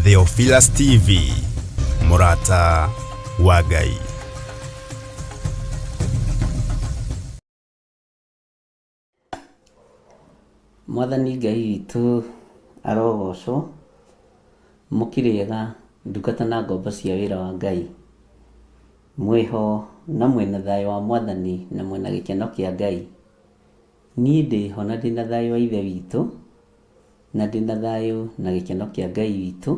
Theophilus TV, mũrata wa Ngai. Mwathani Ngai witũ arogocwo. Mũkĩrĩega ndungata na ngombo cia wĩra wa Ngai. Mwĩho na mwĩna thayũ wa Mwathani na mwĩna gĩkeno kĩa Ngai. Niĩ ndĩho na ndĩna thayũ wa Ithe witũ, na ndĩna thayũ na gĩkeno kĩa Ngai witũ,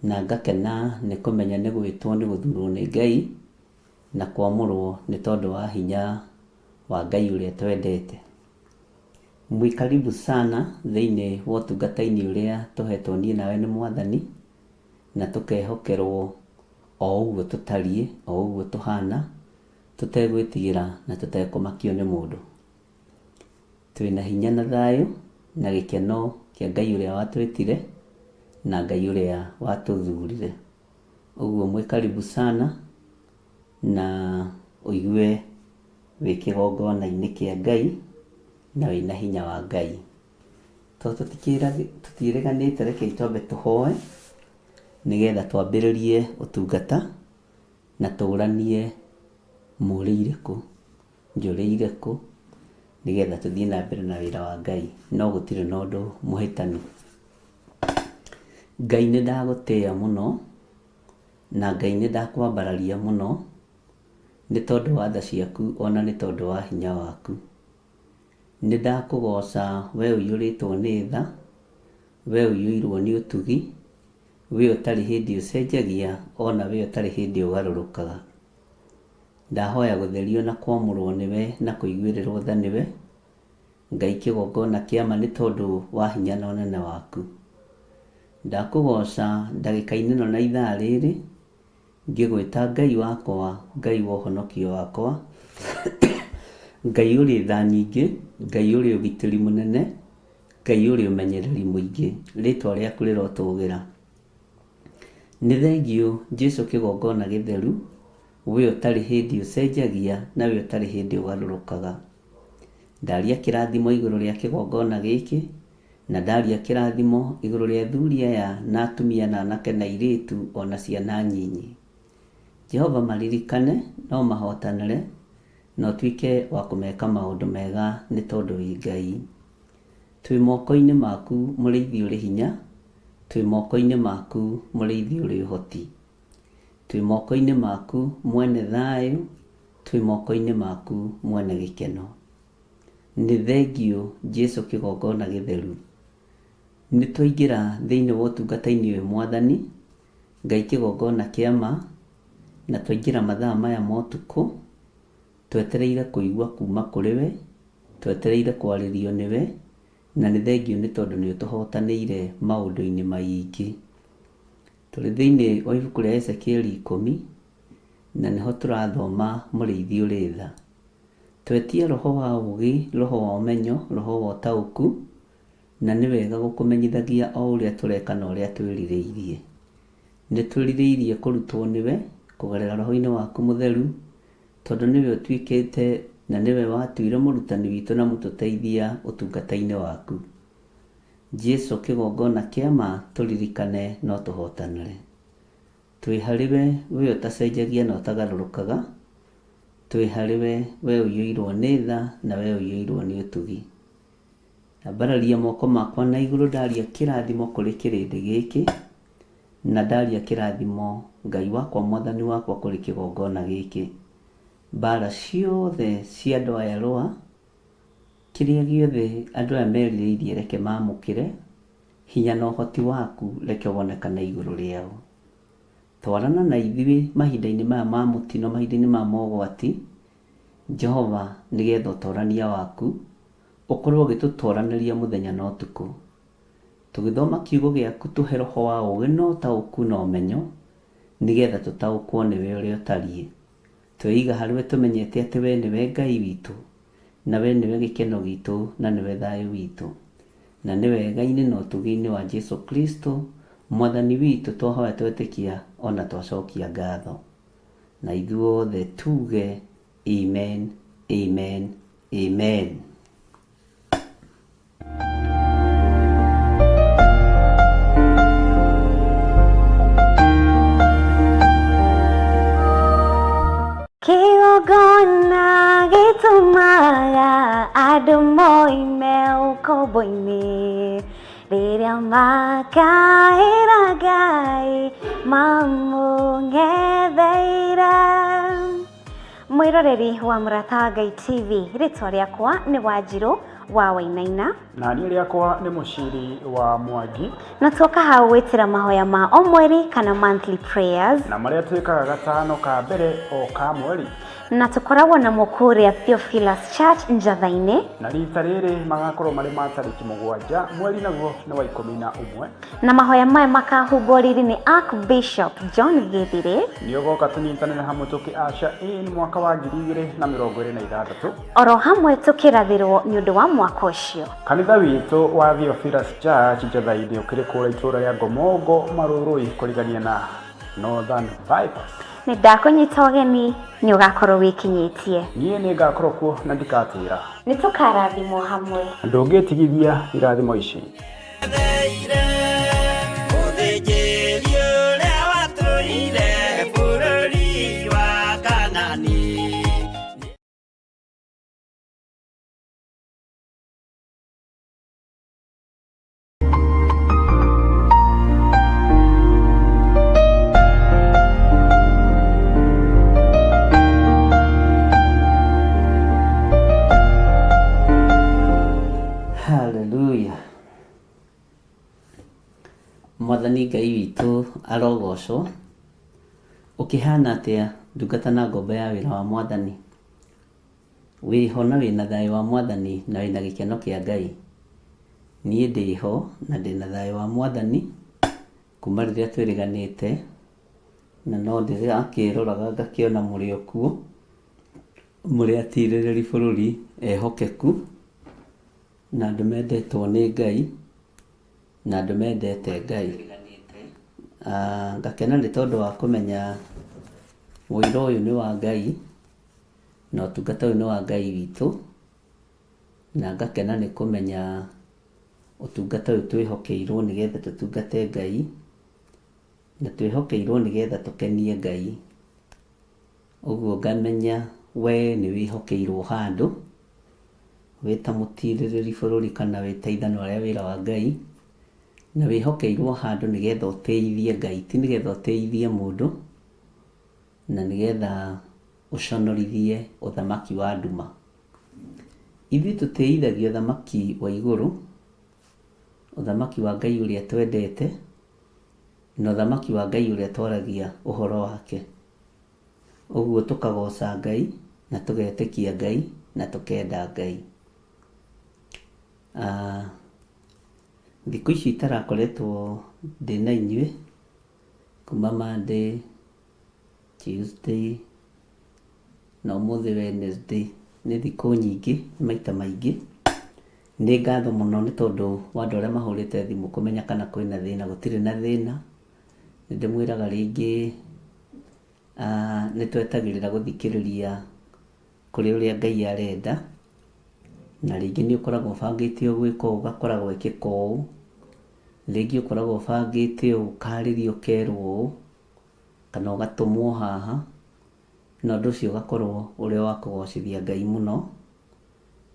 na ngakena nĩ kũmenya nĩ gwĩtwo nĩ gũthurwo nĩ Ngai, na kwamũrwo nĩ tondũ wa hinya wa Ngai ũrĩa twendete. Mwĩ karibu sana thĩinĩ wa ũtungata-inĩ ũrĩa tũhetwo niĩ nawe nĩ Mwathani, na tũkehokerwo o ũguo tũtariĩ, o ũguo tũhana, tũtegwĩtigĩra na tũtekũmakio nĩ mũndũ. Twĩna hinya na thayũ na gĩkeno kĩa Ngai ũrĩa watwĩtire na Ngai ũrĩa watũthurire. Ũguo mwĩ karibu sana na ũigue wĩ kĩgongona-inĩ kĩa Ngai na wĩna hinya wa Ngai. Tondũ tũtiĩrĩganĩte rekei twambe tũhoe nĩgetha twambĩrĩrie ũtungata na tũranie mũrĩire kũ, njũrĩire kũ, nĩgetha tũthiĩ na mbere na wĩra wa Ngai. No gũtirĩ na ũndũ mũhĩtanu. Ngai nĩ ndagũtĩĩa mũno, na Ngai nĩ ndakwambararia mũno, nĩ tondũ wa tha ciaku ona nĩ tondũ wa hinya waku. Nĩ ndakũgoca we ũiyũrĩtwo nĩ tha, we ũiyũirwo nĩ ũtugi, we ũtarĩ hĩndĩ ũcenjagia ona we ũtarĩ hĩndĩ ũgarũrũkaga. Ndahoya gũtherio na kwamũrwo nĩwe na kũiguĩrĩrwo tha nĩwe, Ngai kĩgongona kĩa ma nĩ tondũ wa hinya na ũnene waku. Ndakũgoca ndagĩka-inĩ ĩno na ithaa rĩrĩ, ngĩgwĩta Ngai wakwa, Ngai wa ũhonokio wakwa, Ngai ũrĩ tha nyingĩ, Ngai ũrĩ ũgitĩri mũnene, Ngai ũrĩ ũmenyereri mũingĩ, rĩtwa rĩaku rĩrotũgĩra. Nĩ thengiũ Jesu kĩgongona gĩtheru, we ũtarĩ hĩndĩ ũcenjagia na we ũtarĩ hĩndĩ ũgarũrũkaga. Ndaria kĩrathimo igũrũ rĩa kĩgongona gĩkĩ, na ndaria kĩrathimo igũrũ rĩa athuri aya na atumia na anake na airĩtu ona ciana nyinyi. Jehova maririkane na ũmahotanĩre na ũtuĩke wa kũmeka maũndũ mega nĩ tondũ wĩ Ngai. Twĩ moko-inĩ maku mũrĩithi ũrĩ hinya, twĩ moko-inĩ maku mũrĩithi ũrĩ ũhoti. Twĩ moko-inĩ maku mwene thayũ, twĩ moko-inĩ maku mwene gĩkeno. Nĩ thengiũ Jesu kĩgongona gĩtheru. Nĩ twaingĩra thĩinĩ wa ũtungata-inĩ ũyũ Mwathani, Ngai kĩgongona kĩa ma, na twaingĩra mathaa maya ma ũtukũ, twetereire kũigua kuma kũrĩ we, twetereire kwarĩrio nĩwe, na nĩ thengiũ nĩ tondũ nĩ ũtũhotanĩire maũndũ-inĩ maingĩ. Tũrĩ thĩinĩ wa ibuku rĩa Ezekieli ikũmi, na nĩho tũrathoma mũrĩithi ũrĩ tha. Twetia roho wa ũũgĩ, roho wa ũmenyo, roho wa ũtaũku, na nĩ wega gũkũmenyithagia o ũrĩa tũreka na ũrĩa twĩrirĩirie. Nĩ twĩrirĩirie kũrutwo nĩwe kũgerera roho-inĩ waku mũtheru, tondũ nĩwe ũtuĩkĩte na nĩwe watuire mũrutani witũ na mũtũteithia ũtungata-inĩ waku. Jesu kĩgongona kĩa ma tũririkane no tũhotanĩre. Twĩ harĩ we, we ũtacenjagia na ũtagarũrũkaga, twĩ harĩ we, we ũiyũirwo nĩ tha na we ũiyũirwo nĩ ũtugi. Ndambararia moko makwa na igũrũ ndaria kĩrathimo kũrĩ kĩrĩndĩ gĩkĩ, na ndaria kĩrathimo Ngai wakwa mwathani wakwa kũrĩ kĩgongona gĩkĩ. Mbara ciothe cia andũ aya rũa, kĩrĩa gĩothe andũ aya merirĩirie reke mamũkĩre, hinya na ũhoti waku reke wonekane igũrũ rĩao. Twarana na ithuĩ mahinda-inĩ maya ma mũtino, mahinda-inĩ maya ma ũgwati, Jehova, nĩgetha ũtorania waku ũkorwo ũgĩtũtoranĩria mũthenya na ũtukũ. Tũgĩthoma kiugo gĩaku tũhe roho wa ũũgĩ na ũtaũku na ũmenyo, nĩgetha tũtaũkwo nĩwe ũrĩa ũtariĩ. Tweiga harĩ we tũmenyete atĩ we nĩwe Ngai witũ, na we nĩwe gĩkeno gitũ na nĩwe thayũ witũ. Na nĩ wega-inĩ na ũtugi-inĩ wa Jesu Kristo, Mwathani witũ, twahoya twetĩkia ona twacokia ngatho. Na ithuothe tuge amen, amen, amen. Andũ moime ũkombo-inĩ rĩrĩa makaĩra Ngai mamũng'etheire. Mwĩroreri wa Mũrata wa Ngai TV, rĩtwa rĩakwa nĩ Wanjirũ wa Wainaina. Na niĩ rĩakwa nĩ Mũciri wa Mwangi. Na tuoka hau gwĩtĩra mahoya ma o mweri kana monthly prayers. Na marĩa twĩkaga gatano ka mbere o ka mweri. Na tũkoragwo namo kũrĩa Theophilus Church Njatha-inĩ. Na rita rĩrĩ magakorwo marĩ ma tarĩki 7 mweri naguo nĩ wa 11. Na mahoya maya makahumbwo riri nĩ Archbishop John Githire. Nĩ ũgoka tũnyitanĩre hamwe tũkĩ usher in mwaka wa 2026. Oro hamwe tũkĩrathĩrwo nĩ ũndũ wa mwaka ũcio. Kanitha witũ wa Theophilus Church Njatha-inĩ ũkĩrĩ kũrĩa itũũra rĩa Ngomongo Marũrũi kũrigania na Northern Bypass. Nĩ ndakũnyita ũgeni nĩ ũgakorwo wĩkinyĩtie. Niĩ nĩ ngakorwo kuo na ndikatĩra. Nĩ tũkarathimwo hamwe. Ndũngĩtigithia irathimo ici. Hallelujah. Mwathani Ngai witũ arogocwo. Ũkĩhana atĩa ndungata na ngombo ya wĩra wa Mwathani? Wĩho na wĩna thayũ wa Mwathani na wĩna gĩkeno kĩa Ngai. Niĩ ndĩho na ndĩna thayũ wa Mwathani kuma rĩrĩa twĩrĩganĩte, na no ndĩrakĩroraga ngakĩona mũrĩ o kuo, mũrĩ atirĩrĩri bũrũri ehokeku, na andũ mendetwo nĩ Ngai, na andũ mendete Ngai. Ngakena nĩ tondũ wa kũmenya ũira ũyũ nĩ wa Ngai, na ũtungata ũyũ nĩ wa Ngai witũ, na ngakena nĩ kũmenya ũtungata ũyũ twĩhokeirwo nĩgetha tũtungate Ngai, na twĩhokeirwo nĩgetha tũkenie Ngai. Ũguo ngamenya we nĩ wĩhokeirwo handũ, wĩ ta mũtirĩrĩri bũrũri kana wĩ ta ithanwa rĩa wĩra wa Ngai, na wĩhokeirwo handũ nĩgetha ũtĩithie Ngai, ti nĩgetha ũtĩithie mũndũ, na nĩgetha ũconorithie ũthamaki wa nduma. Ithuĩ tũtĩithagia ũthamaki wa igũrũ, ũthamaki wa Ngai ũrĩa twendete, na ũthamaki wa Ngai ũrĩa twaragia ũhoro wake. Ũguo tũkagoca Ngai, na tũgetĩkia Ngai, na tũkenda Ngai. Thikũ ici itarakoretwo ndĩna inyuĩ, kuma Monday, Tuesday, na ũmũthĩ Wednesday, nĩ thikũ nyingĩ, maita maingĩ. Nĩ ngatho mũno nĩ tondũ wa andũ arĩa mahũrĩte thimũ kũmenya kana kwĩna thĩna, gũtirĩ na thĩna. Nĩ ndĩmwĩraga rĩngĩ nĩ twetagĩrĩra gũthikĩrĩria kũrĩ ũrĩa Ngai arenda, na rĩngĩ nĩ ũkoragwo ũbangĩte gwĩka ũũ ũgakora gwekĩka ũũ, rĩngĩ ũkoragwo ũbangĩte ũũ ũkarĩrio ũkerwo ũũ, kana ũgatũmwo haha, na ũndũ ũcio ũgakorwo ũrĩ wa kũgocithia Ngai mũno,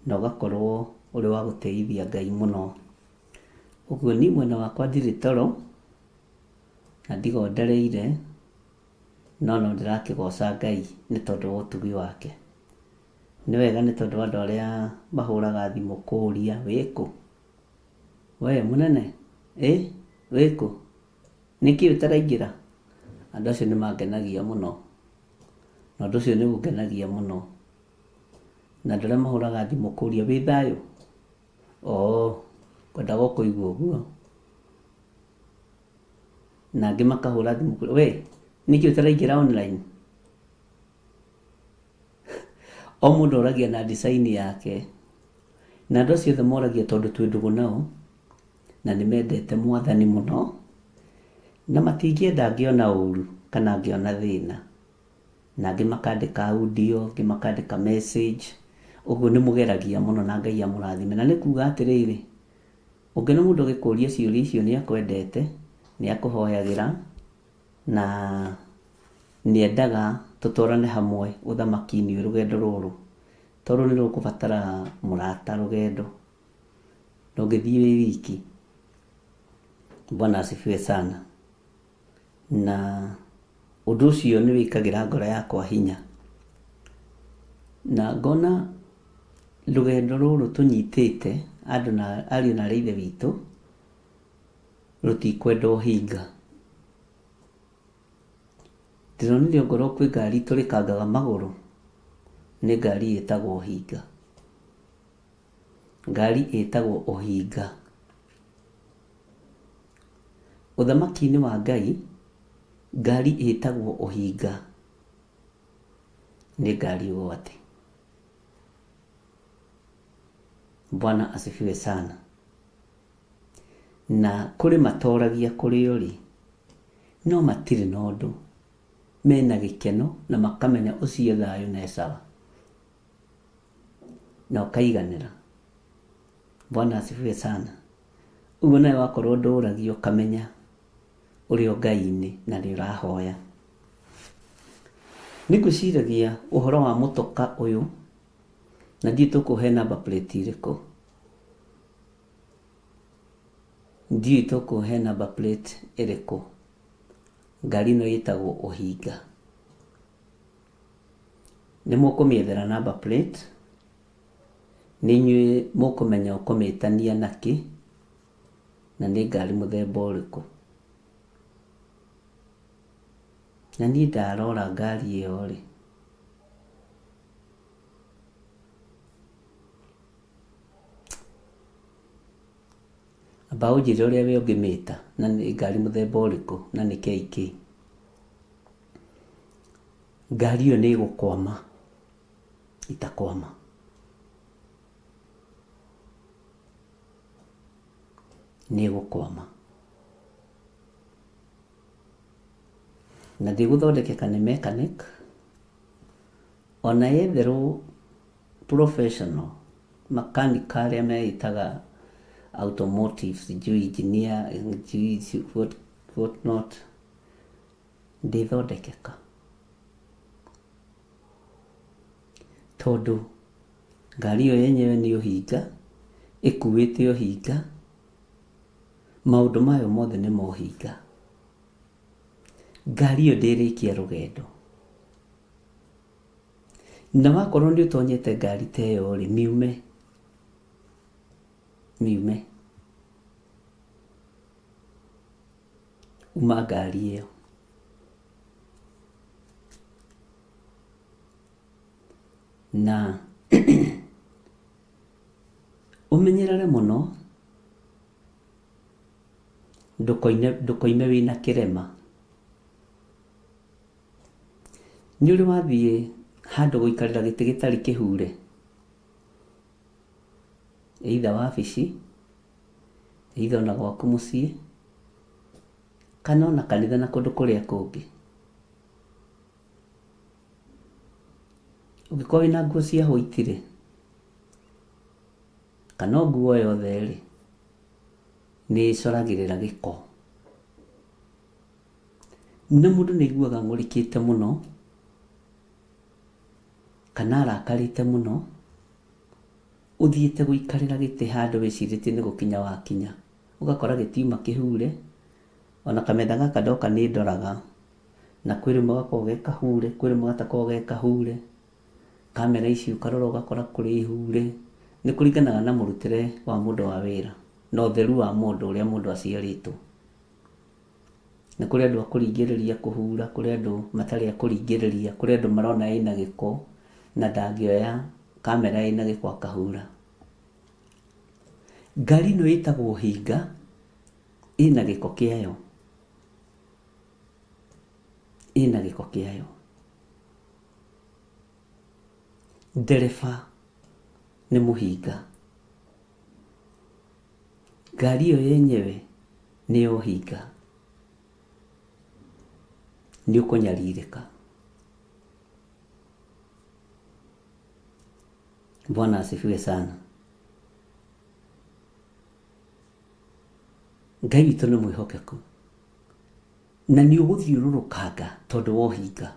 na ũgakorwo ũrĩ wa gũtĩithia Ngai mũno. Ũguo niĩ mwena wakwa ndirĩ toro, na ndigondereire, no no ndĩrakĩgoca Ngai nĩ tondũ wa ũtugi wake. Nĩ wega nĩ tondũ wa andũ arĩa mahũraga thimũ kũũria wĩkũ? We mũnene, ĩ wĩkũ? Nĩkĩ ũtaraingĩra? Andũ acio nĩ mangenagia mũno, na ũndũ ũcio nĩ ũngenagia mũno. Na andũ arĩa mahũraga thimũ kũũria wĩ thayũ? Oo, ngwendaga o kũigua ũguo. Na angĩ makahũra thimũ kũũria we nĩkĩ ũtaraingĩra online? O mũndũ oragia na design yake. Na andũ acio othe moragia tondũ twĩ ndũgũ nao, na nĩ mendete Mwathani mũno, na matingĩenda ngĩona ũru kana ngĩona thĩna. Na angĩ makandĩka audio, angĩ makandĩka message. Ũguo nĩ mũgeragia mũno na Ngai amũrathime. Na nĩ kuga atĩrĩrĩ, ũngĩona mũndũ agĩkũria ciũria icio nĩ akwendete, nĩ akũhoyagĩra, na nĩ endaga tũtwarane hamwe ũthamaki-inĩ ũyũ rũgendo rũrũ. Tondũ nĩ rũkũbatara mũrata rũgendo, ndũngĩthiĩ wĩ wiki. Bwana asifiwe sana. Na ũndũ ũcio nĩ wĩkagĩra ngoro yakwa hinya. Na ngona rũgendo rũrũ tũnyitĩte andũ na ariũ na arĩ a ithe witũ, rũtikwenda ũhinga. Ndĩronire ongorwo kwĩ ngari tũrĩkangaga magũrũ, nĩ ngari ĩtagwo ũhinga. Ngari ĩtagwo ũhinga. Ũthamaki-inĩ wa Ngai, ngari ĩtagwo ũhinga nĩ ngari ũgwati. Bwana asifiwe sana. Na kũrĩ matoragia kũrĩa ũrĩ, no matirĩ na ũndũ. Mena gĩkeno na makamenya ũcio thayũ na sawa. Na ũkaiganĩra. Bwana asifiwe sana. Ũguo nawe wakorwo ndũragia ũkamenya ũrĩ o Ngai-inĩ na nĩ ũrahoya. Nĩ ngwĩciragia ũhoro wa mũtoka ũyũ, na ndiũĩ tũkũhe number plate ĩrĩkũ. Ndiũĩ tũkũhe number plate ĩrĩkũ. Ngari ĩno ĩtagwo ũhinga. Nĩ mũkũmĩethera number plate, nĩ inyuĩ mũkũmenya ũkũmĩtania nakĩ, na nĩ ngari mũthemba ũrĩkũ. Na niĩ ndarora ngari ĩyo rĩ, amba ũnjĩre ũrĩa we ũngĩmĩta na nĩ ngari mũthemba ũrĩkũ na nĩ KK. Ngari ĩyo nĩ ĩgũkwama itakwama. Nĩ ĩgũkwama. Na ndĩgũthondekeka nĩ mechanic, ona yetherwo professional makanika arĩa meĩtaga automotive sijui engineer sijui what not, ndĩthondekeka. Tondũ ngari ĩyo yenyewe nĩ ũhinga, ĩkuĩte ũhinga, maũndũ mayo mothe nĩ ma ũhinga. Ngari ĩyo ndĩrĩkia rũgendo. Na wakorwo nĩ ũtonyete ngari ta ĩyo rĩ, miume. Miume. Uma ngari ĩyo. Na ũmenyerere mũno ndũkoime wĩna kĩrema. Nĩ ũrĩ wathiĩ handũ gũikarĩra gĩtĩ gĩtarĩ kĩhure? Either wabici, either ona gwaku mũciĩ, kana ona kanitha na kũndũ kũrĩa kũngĩ. Ũngĩkorwo wĩna nguo cia white rĩ, kana o nguo yothe rĩ, nĩ ĩcoragĩrĩra gĩko. Na mũndũ nĩ aiguaga ang'ũrĩkĩte mũno, kana arakarĩte mũno, ũthiĩte gũikarĩra gĩtĩ handũ wĩcirĩtie nĩ gũkinya wakinya, ũgakora gĩtiuma kĩhure, ona kametha gaka ndoka nĩ ndoraga, na kwĩ rĩmwe gakoragwo ge kahure, kwĩ rĩmwe gatakoragwo ge kahure, kamera ici ũkarora ũgakora kũrĩ hure, nĩ kũringanaga na mũrutĩre wa mũndũ wa wĩra, na ũtheru wa mũndũ ũrĩa mũndũ aciarĩtwo. Nĩ kũrĩ andũ a kũringĩrĩria kũhura, kũrĩ andũ matarĩ a kũringĩrĩria, kũrĩ andũ marona ĩna gĩko na ndangĩoya kamera ĩna gĩko akahura. Ngari ĩno ĩtagwo ũhinga, ĩna gĩko kĩayo. Ĩna gĩko kĩayo. Ndereba nĩ mũhinga. Ngari ĩyo yenyewe nĩ ya ũhinga. Nĩ ũkũnyarirĩka. Bwana asifiwe sana. Ngai witũ nĩ mwĩhokeku na nĩ ũgũthiũrũrũkanga tondũ wa ũhinga.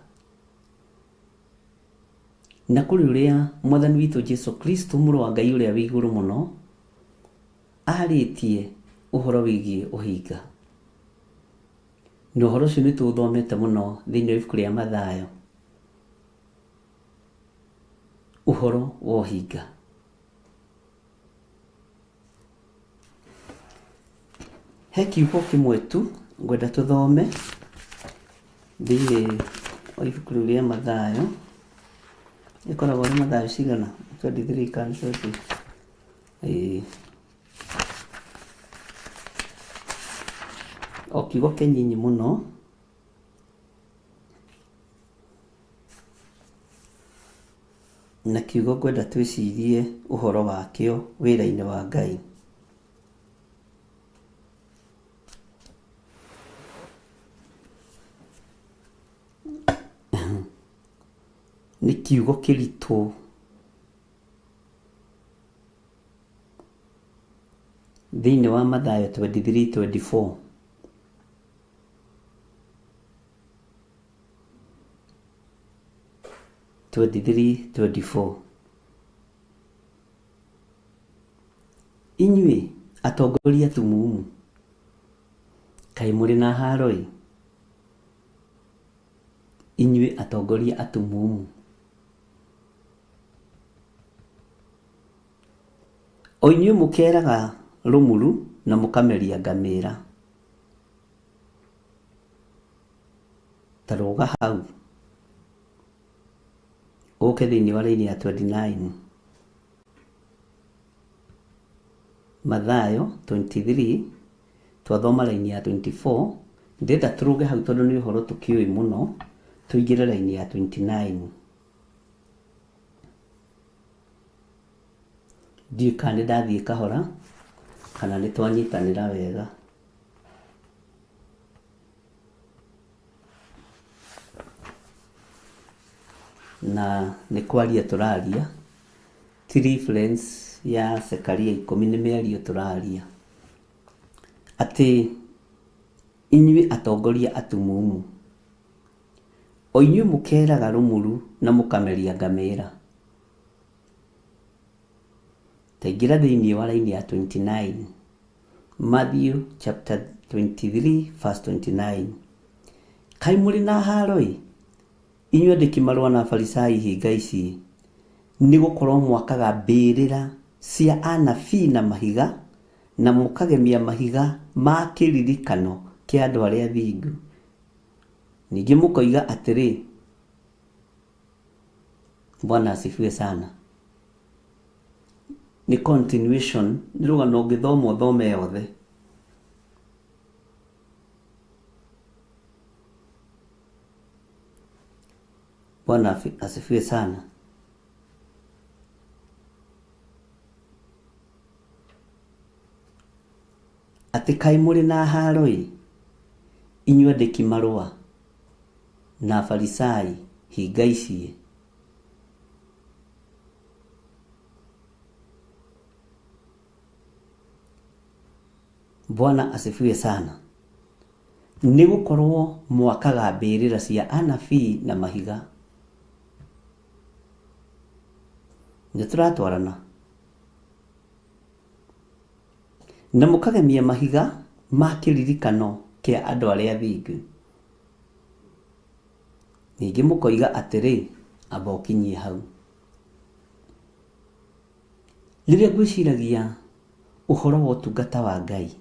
Na kũrĩ ũrĩa Mwathani witũ Jesu Kristo, mũrũ wa Ngai ũrĩa wĩ igũrũ mũno, arĩtie ũhoro wĩgiĩ ũhinga. Na ũhoro ũcio nĩ tũũthomete mũno thĩinĩ wa ibuku rĩa Mathayo, ũhoro wa ũhinga. He kiugo kĩmwe tu ngwenda tũthome thĩinĩ wa ibuku rĩu rĩa Mathayo. Ĩkoragwo ĩrĩ Mathayo cigana? 23 kana 20? Ĩĩ. O kiugo kĩnyinyi mũno. Na kiugo ngwenda twĩcirie ũhoro wakĩo wĩra-inĩ wa Ngai. Nĩ kiugo kĩritũ thĩinĩ wa Mathayo 23:24. 23:24. Inyuĩ atongoria atumumu, kaĩ mũrĩ na haro-ĩ! Inyuĩ atongoria atumumu. O inyuĩ mũkeeraga rũmuru na mũkameria ngamĩra. Ta rũga hau ũke thĩinĩ wa raini ya 29. Mathayo 23 twathoma raini ya 24. Ndĩrenda tũrũge hau tondũ nĩ ũhoro tũkĩũĩ mũno, tũingĩre raini ya 29. Ndiũĩ kana nĩ ndathiĩ kahora kana nĩ twanyitanĩra wega. Na nĩ kwaria tũraria, ti reference ya Zekaria ikũmi, nĩ mĩario tũraria. Atĩ inyuĩ atongoria atumumu, o inyuĩ mũkeeraga rũmuru na mũkameria ngamĩra. Ta ingĩra thĩinĩ wa raini ya 29. Matthew chapter 23 verse 29. Kaĩ mũrĩ na haro-ĩ, inyuĩ andĩki marũa na Afarisai hinga ici, nĩ gũkorwo mwakaga mbĩrĩra cia anabii na mahiga, na mũkagemia mahiga ma kĩririkano kĩa andũ arĩa athingu. Ningĩ mũkoiga atĩrĩ, Bwana asifiwe sana. Nĩ continuation, nĩ rũgano ũngĩthoma ũthome yothe. Bwana asifiwe sana. Atĩ kaĩ mũrĩ na haro-ĩ, inyuĩ andĩki marũa na Afarisai hinga ici-ĩ! Bwana asifiwe sana. Nĩ gũkorwo mwakaga mbĩrĩra cia anabii na mahiga. Nĩ tũratwarana. Na mũkagemia mahiga ma kĩririkano kĩa andũ arĩa athingu. Ningĩ mũkoiga atĩrĩ, amba ũkinyie hau. Rĩrĩa ngwĩciragia ũhoro wa ũtungata wa Ngai,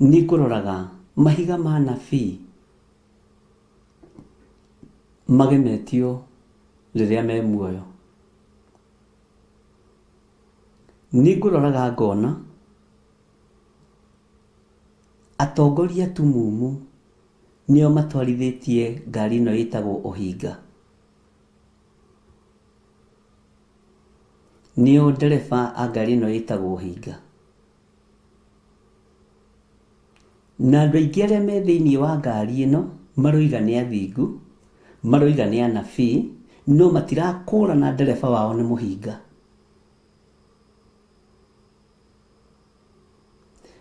nĩ ngũroraga mahiga ma anabii magemetio rĩrĩa me muoyo. Nĩ ngũroraga ngona atongoria atumumu nĩo matwarithĩtie ngari ĩno ĩtagwo ũhinga. Nĩo ndereba a ngari ĩno ĩtagwo ũhinga. Na andũ aingĩ arĩa me thĩinĩ wa ngari ĩno maroiga nĩ athingu, maroiga nĩ anabii, no matirakũrana ndereba wao nĩ mũhinga.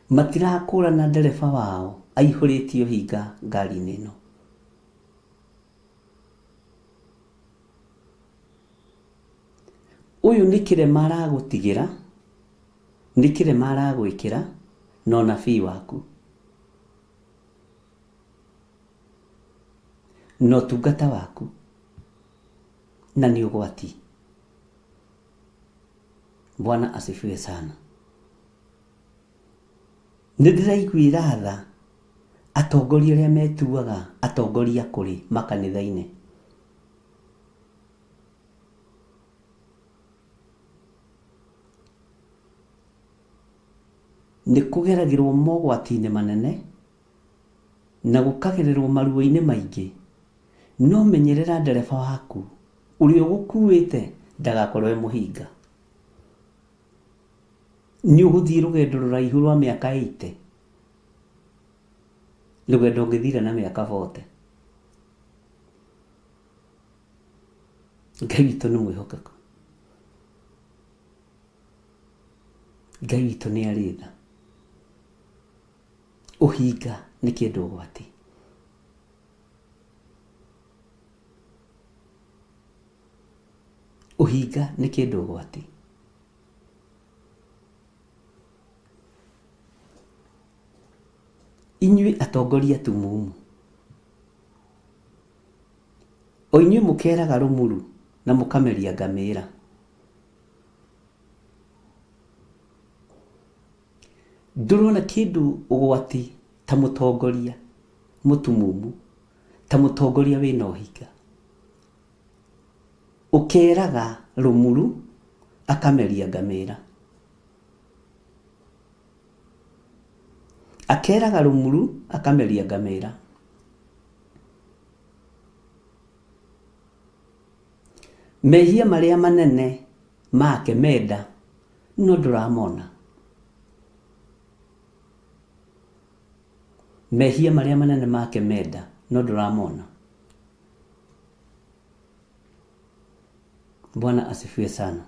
Matirakũrana ndereba wao aihũrĩtie ũhinga ngari-inĩ ĩno. Ũyũ nĩ kĩrema aragũtigĩra, nĩ kĩrema aragwĩkĩra na ũnabii waku na ũtungata waku, na nĩ ũgwati. Bwana asifiwe sana. Nĩ ndĩraiguĩra tha atongoria arĩa metuaga atongoria kũrĩ makanitha-inĩ. Nĩ kũgeragĩrwo mogwati-inĩ manene na gũkagererwo maruo-inĩ maingĩ, no menyerera ndereba waku ũrĩa ũgũkuĩte ndagakorwo e mũhinga. Nĩ ũgũthiĩ rũgendo rũraihu rwa mĩaka 80, rũgendo ũngĩthira na mĩaka 40. Ngai witũ nĩ mwĩhokeku, Ngai witũ nĩ arĩ tha. Ũhinga nĩ kĩndũ ũgwati. Ũhinga nĩ kĩndũ ũgwati. Inyuĩ atongoria atumumu, o inyuĩ mũkeraga rũmuru na mũkameria ngamĩra, ndũrona kĩndũ ũgwati ta mũtongoria mũtumumu, ta mũtongoria wĩna ũhinga. Ũkeraga rũmuru akameria ngamĩra. Akeraga rũmuru akameria ngamĩra. Mehia marĩa manene make menda no ndũramona. Mehia marĩa manene make menda no ndũramona. Bwana asifiwe sana.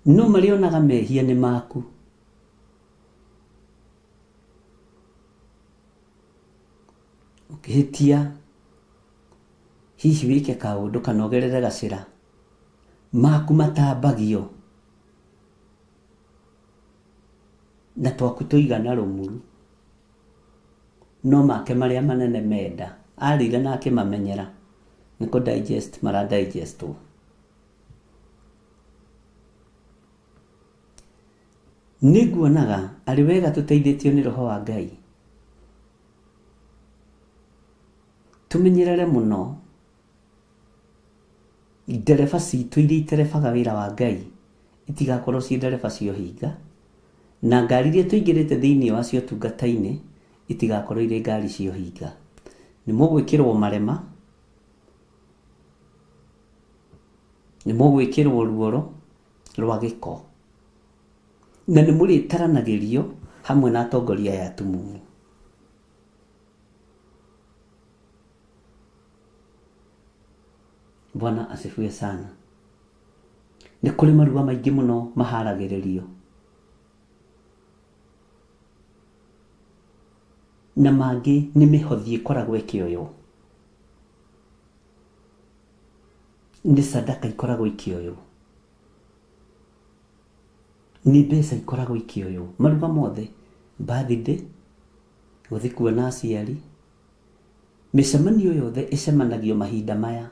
No marĩonaga mehia nĩ maku. Ũkĩhĩtia hihi wĩke kaũndũ kana ũgerere gacĩra, maku matambagio na twaku tũigana rũmuru, no make marĩa manene menda arĩire na akĩmamenyera nĩ kũ digest mara digest wo. Nĩ nguonaga arĩ wega tũteithĩtio nĩ Roho wa Ngai tũmenyerere mũno ndereba citũ iria iterebaga wĩra wa Ngai itigakorwo ciĩ ndereba cia ũhinga, na ngari iria tũingĩrĩte thĩinĩ wacio ũtungata-inĩ itigakorwo irĩ ngari cia ũhinga. Nĩ mũgwĩkĩrwo marema, nĩ mũgwĩkĩrwo ruoro rwa gĩko, na nĩ mũrĩtaranagĩrio hamwe na atongoria aya atumumu. Bwana asifiwe sana. Nĩ kũrĩ maruga maingĩ mũno maharagĩrĩrio na mangĩ nĩ mĩhothi ĩkoragwo ĩkĩoywo, nĩ sadaka ikoragwo ikĩoywo, nĩ mbeca ikoragwo ikĩoywo. Maruga mothe, birthday, gũthiĩ kuona aciari, mĩcemanio yothe ĩcemanagio mahinda maya.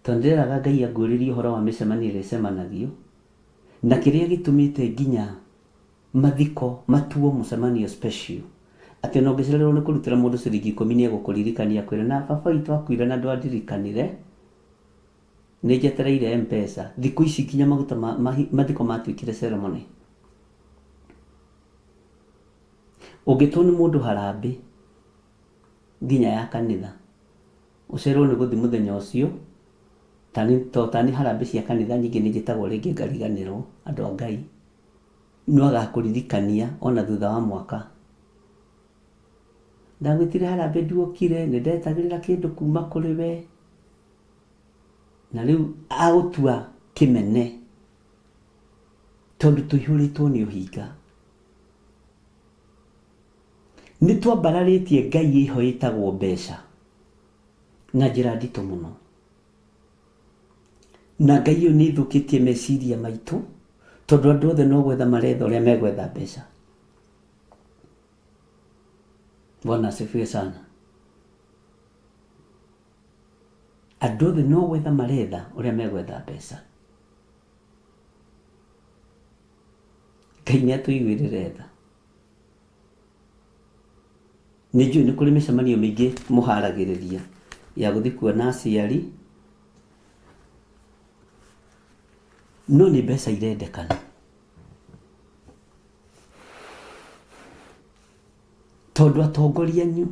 Tondũ ndĩreraga Ngai anguũrĩrie ũhoro wa mĩcemanio ĩrĩa ĩcemanagio, na kĩrĩa gĩtũmĩte nginya mathiko matuo mũcemanio special, atĩ ona ũngĩcererwo nĩ kũrutĩra mũndũ ciringi ikũmi nĩ egũkũririkania akwĩre na baba witũ akuire na ndwandirikanire, nĩ njetereire M-Pesa. Thikũ ici nginya maguta ma, mathiko matuĩkire ceremony. Ũngĩtwo nĩ mũndũ harambĩ nginya ya kanitha, ũcererwo nĩ gũthiĩ mũthenya ũcio, tani, to tani harambĩ cia kanitha nyingĩ nĩ njĩtagwo rĩngĩ ngariganĩrwo, andũ a Ngai, no agakũririkania ona thutha wa mwaka. Ndagwĩtire harambĩ nduokire, nĩ ndetagĩrĩra kĩndũ kuma kũrĩ we, na rĩu agũtua kĩmene tondũ tũihũrĩtwo nĩ ũhinga. Nĩ twambararĩtie ngai ĩho ĩtagwo mbeca. Na njĩra nditũ mũno. Na Ngai ĩyo nĩ ĩthũkĩtie meciria maitũ, tondũ andũ othe no gwetha maretha ũrĩa megwetha mbeca. Bwana asifiwe sana. Andũ othe no gwetha maretha ũrĩa megwetha mbeca. Ngai nĩ atũiguĩrĩre tha. Nĩ njũĩ nĩ kũrĩ mĩcemanio mĩingĩ mũharagĩrĩria ya gũthiĩ kuona aciari, no nĩ mbeca irendekana. Tondũ atongoria anyu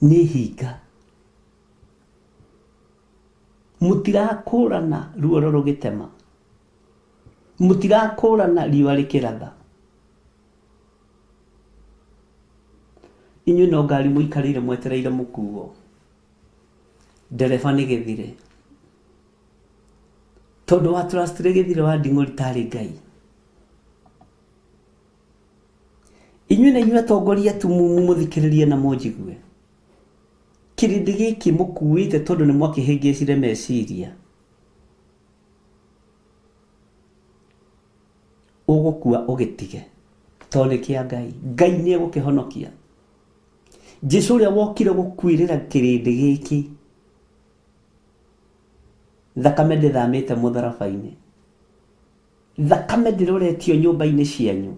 nĩ hinga. Mũtirakũrana ruoro rũgĩtema. Mũtirakũrana riũa rĩkĩratha. Inyuĩ no ngari mũikarĩire mwetereire mũkuo. Ndereba nĩ gĩthire. Tondũ wa trustire gĩthire wa nding'ũri tarĩ Ngai. Inyuĩ na inyuĩ atongoria tu mũthikĩrĩrie na mũnjigue. Kĩrĩndĩ gĩkĩ mũkuĩte tondũ nĩ mwakĩhĩngĩcire meciria. Ũgũkua ũgĩtige tondũ nĩ kĩa Ngai. Ngai nĩ egũkĩhonokia. Jesu ũrĩa wokire gũkuĩrĩra kĩrĩndĩ gĩkĩ, thakame ndĩthamĩte mũtharaba-inĩ, thakame ndĩroretio nyũmba-inĩ cianyu,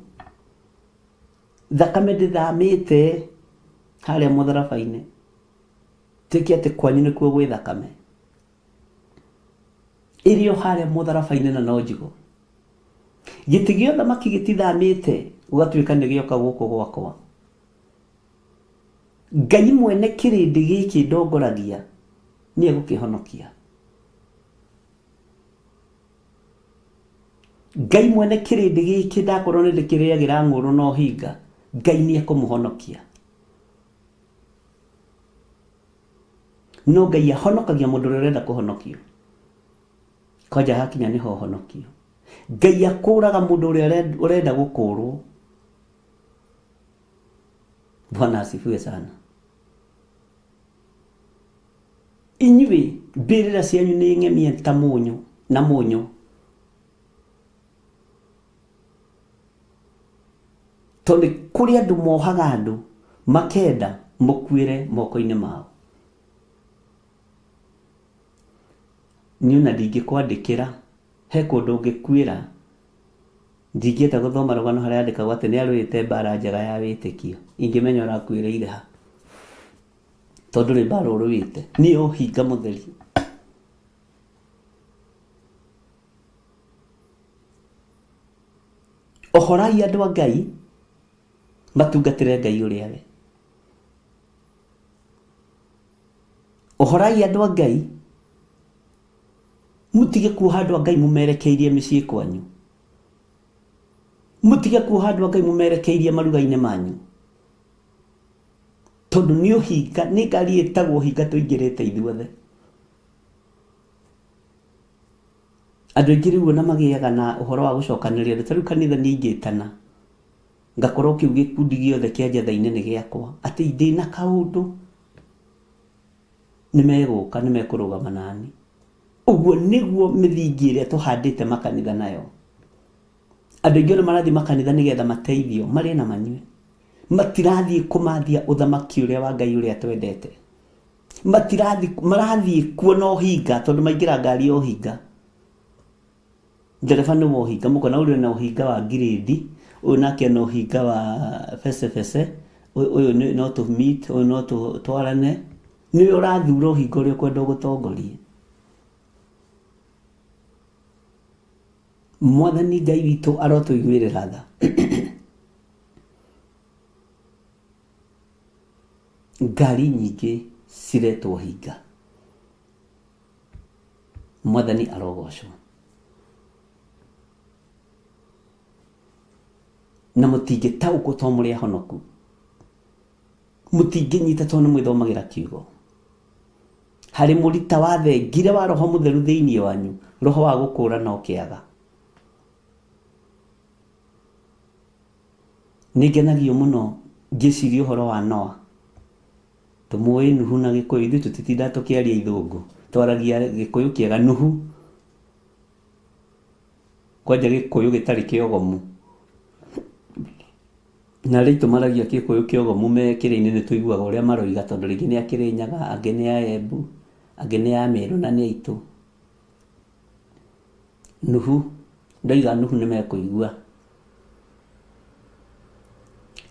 thakame ndĩthamĩte harĩa mũtharaba-inĩ. Tuĩke atĩ kwanyu nĩkuo gwĩ thakame ĩrĩ o harĩa mũtharaba-inĩ na no njigũ. Gĩtĩ gĩa ũthamaki gĩtithamĩte gũgatuĩka nĩ gĩoka gũkũ gwakwa. Ngai mwene kĩrĩndĩ gĩkĩ ndongoragia nĩ egũkĩhonokia. Ngai mwene kĩrĩndĩ gĩkĩ ndakorwo nĩ ndĩkĩrĩagĩra ng'ũrũ na ũhinga, Ngai nĩ ekũmũhonokia. No Ngai ahonokagia mũndũ ũrĩa ũrenda kũhonokio. Kwanja hakinya nĩho ũhonokio. Ngai akũraga mũndũ ũrĩa ũrenda gũkũrwo. Bwana asifiwe sana. Inyuĩ mbĩrĩra cianyu nĩ ng'emie ta mũnyũ na mũnyũ. Tondũ kũrĩ andũ mohaga andũ makenda mũkuĩre moko-inĩ mao. Niĩ ona ndingĩkwandĩkĩra he kũndũ ũngĩkuĩra ndingĩenda gũthoma rũgano harĩa yandĩkagwo atĩ nĩ arũĩte mbara njega ya wĩtĩkio. Ingĩmenya ũrakuĩrĩire ha. Tondũ ndũrĩ mbara ũrũĩte. Nĩ ũhinga mũtheri. Ohorai andũ a Ngai matungatĩre Ngai ũrĩa we. Ohorai andũ a Ngai mũtige kuoha andũ a Ngai mũmerekeirie mĩciĩ kwanyu. Mũtige kuoha andũ a Ngai mũmerekeirie maruga-inĩ manyu. Tondũ nĩ ũhinga, nĩ ngari ĩtagwo ũhinga tũingĩrĩte ithuothe. Andũ aingĩ rĩu ona magĩaga na ũhoro wa gũcokanĩrĩria andũ, ta rĩu kanitha niĩ ingĩtana, ngakorwo kĩu gĩkundi gĩothe kĩa njatha-inĩ nĩ gĩakwa, atĩ ndĩna kaũndũ, nĩ megũka, nĩ mekũrũgama nani. Ũguo nĩguo mĩthingi ĩrĩa tũhandĩte makanitha nayo. Andũ aingĩ ona marathiĩ makanitha nĩgetha mateithio, marĩe na manyue. Matirathiĩ kũmathia ũthamaki ũrĩa wa Ngai ũrĩa twendete. Matirathiĩ, marathiĩ kuo na ũhinga tondũ maingĩra ngari ya ũhinga. Ndereba nĩ wa ũhinga, mũkona ũrĩa na ũhinga wa ngirĩndi, ũyũ nake ena ũhinga wa becebece, ũyũ no tũ meet, ũyũ no twarane. Nĩwe ũrathura ũhinga ũrĩa ũkwenda ũgũtongorie. Mwathani Ngai witũ arotũiguĩrĩra tha. Ngari nyingĩ ciretwo hinga. Mwathani arogocwo. Na mũtingĩtaũkwo to mũrĩ ahonoku. Mũtingĩnyita tondũ nĩ mwĩthomagĩra kiugo. Harĩ mũrita wa thengire wa Roho Mũtheru thĩinĩ wanyu, roho wa gũkũũrana ũkĩaga. Nĩ ngenagio mũno ngĩciria ũhoro wa Noa. Tũmũĩ Nuhu na Gĩkũyũ, ithuĩ tũtitindaga tũkĩaria ithũngũ, twaragia Gĩkũyũ kĩega Nuhu. Kwanja Gĩkũyũ gĩtarĩ kĩogomu. Na arĩa aitũ maragia Gĩkũyũ kĩogomu me kĩrĩa-inĩ nĩ tũiguaga ũrĩa maroiga tondũ rĩngĩ nĩ a Kĩrĩnyaga, angĩ nĩ a Embu, angĩ nĩ a Mĩrũ na nĩ aitũ. Nuhu, ndoiga Nuhu nĩ mekũigua.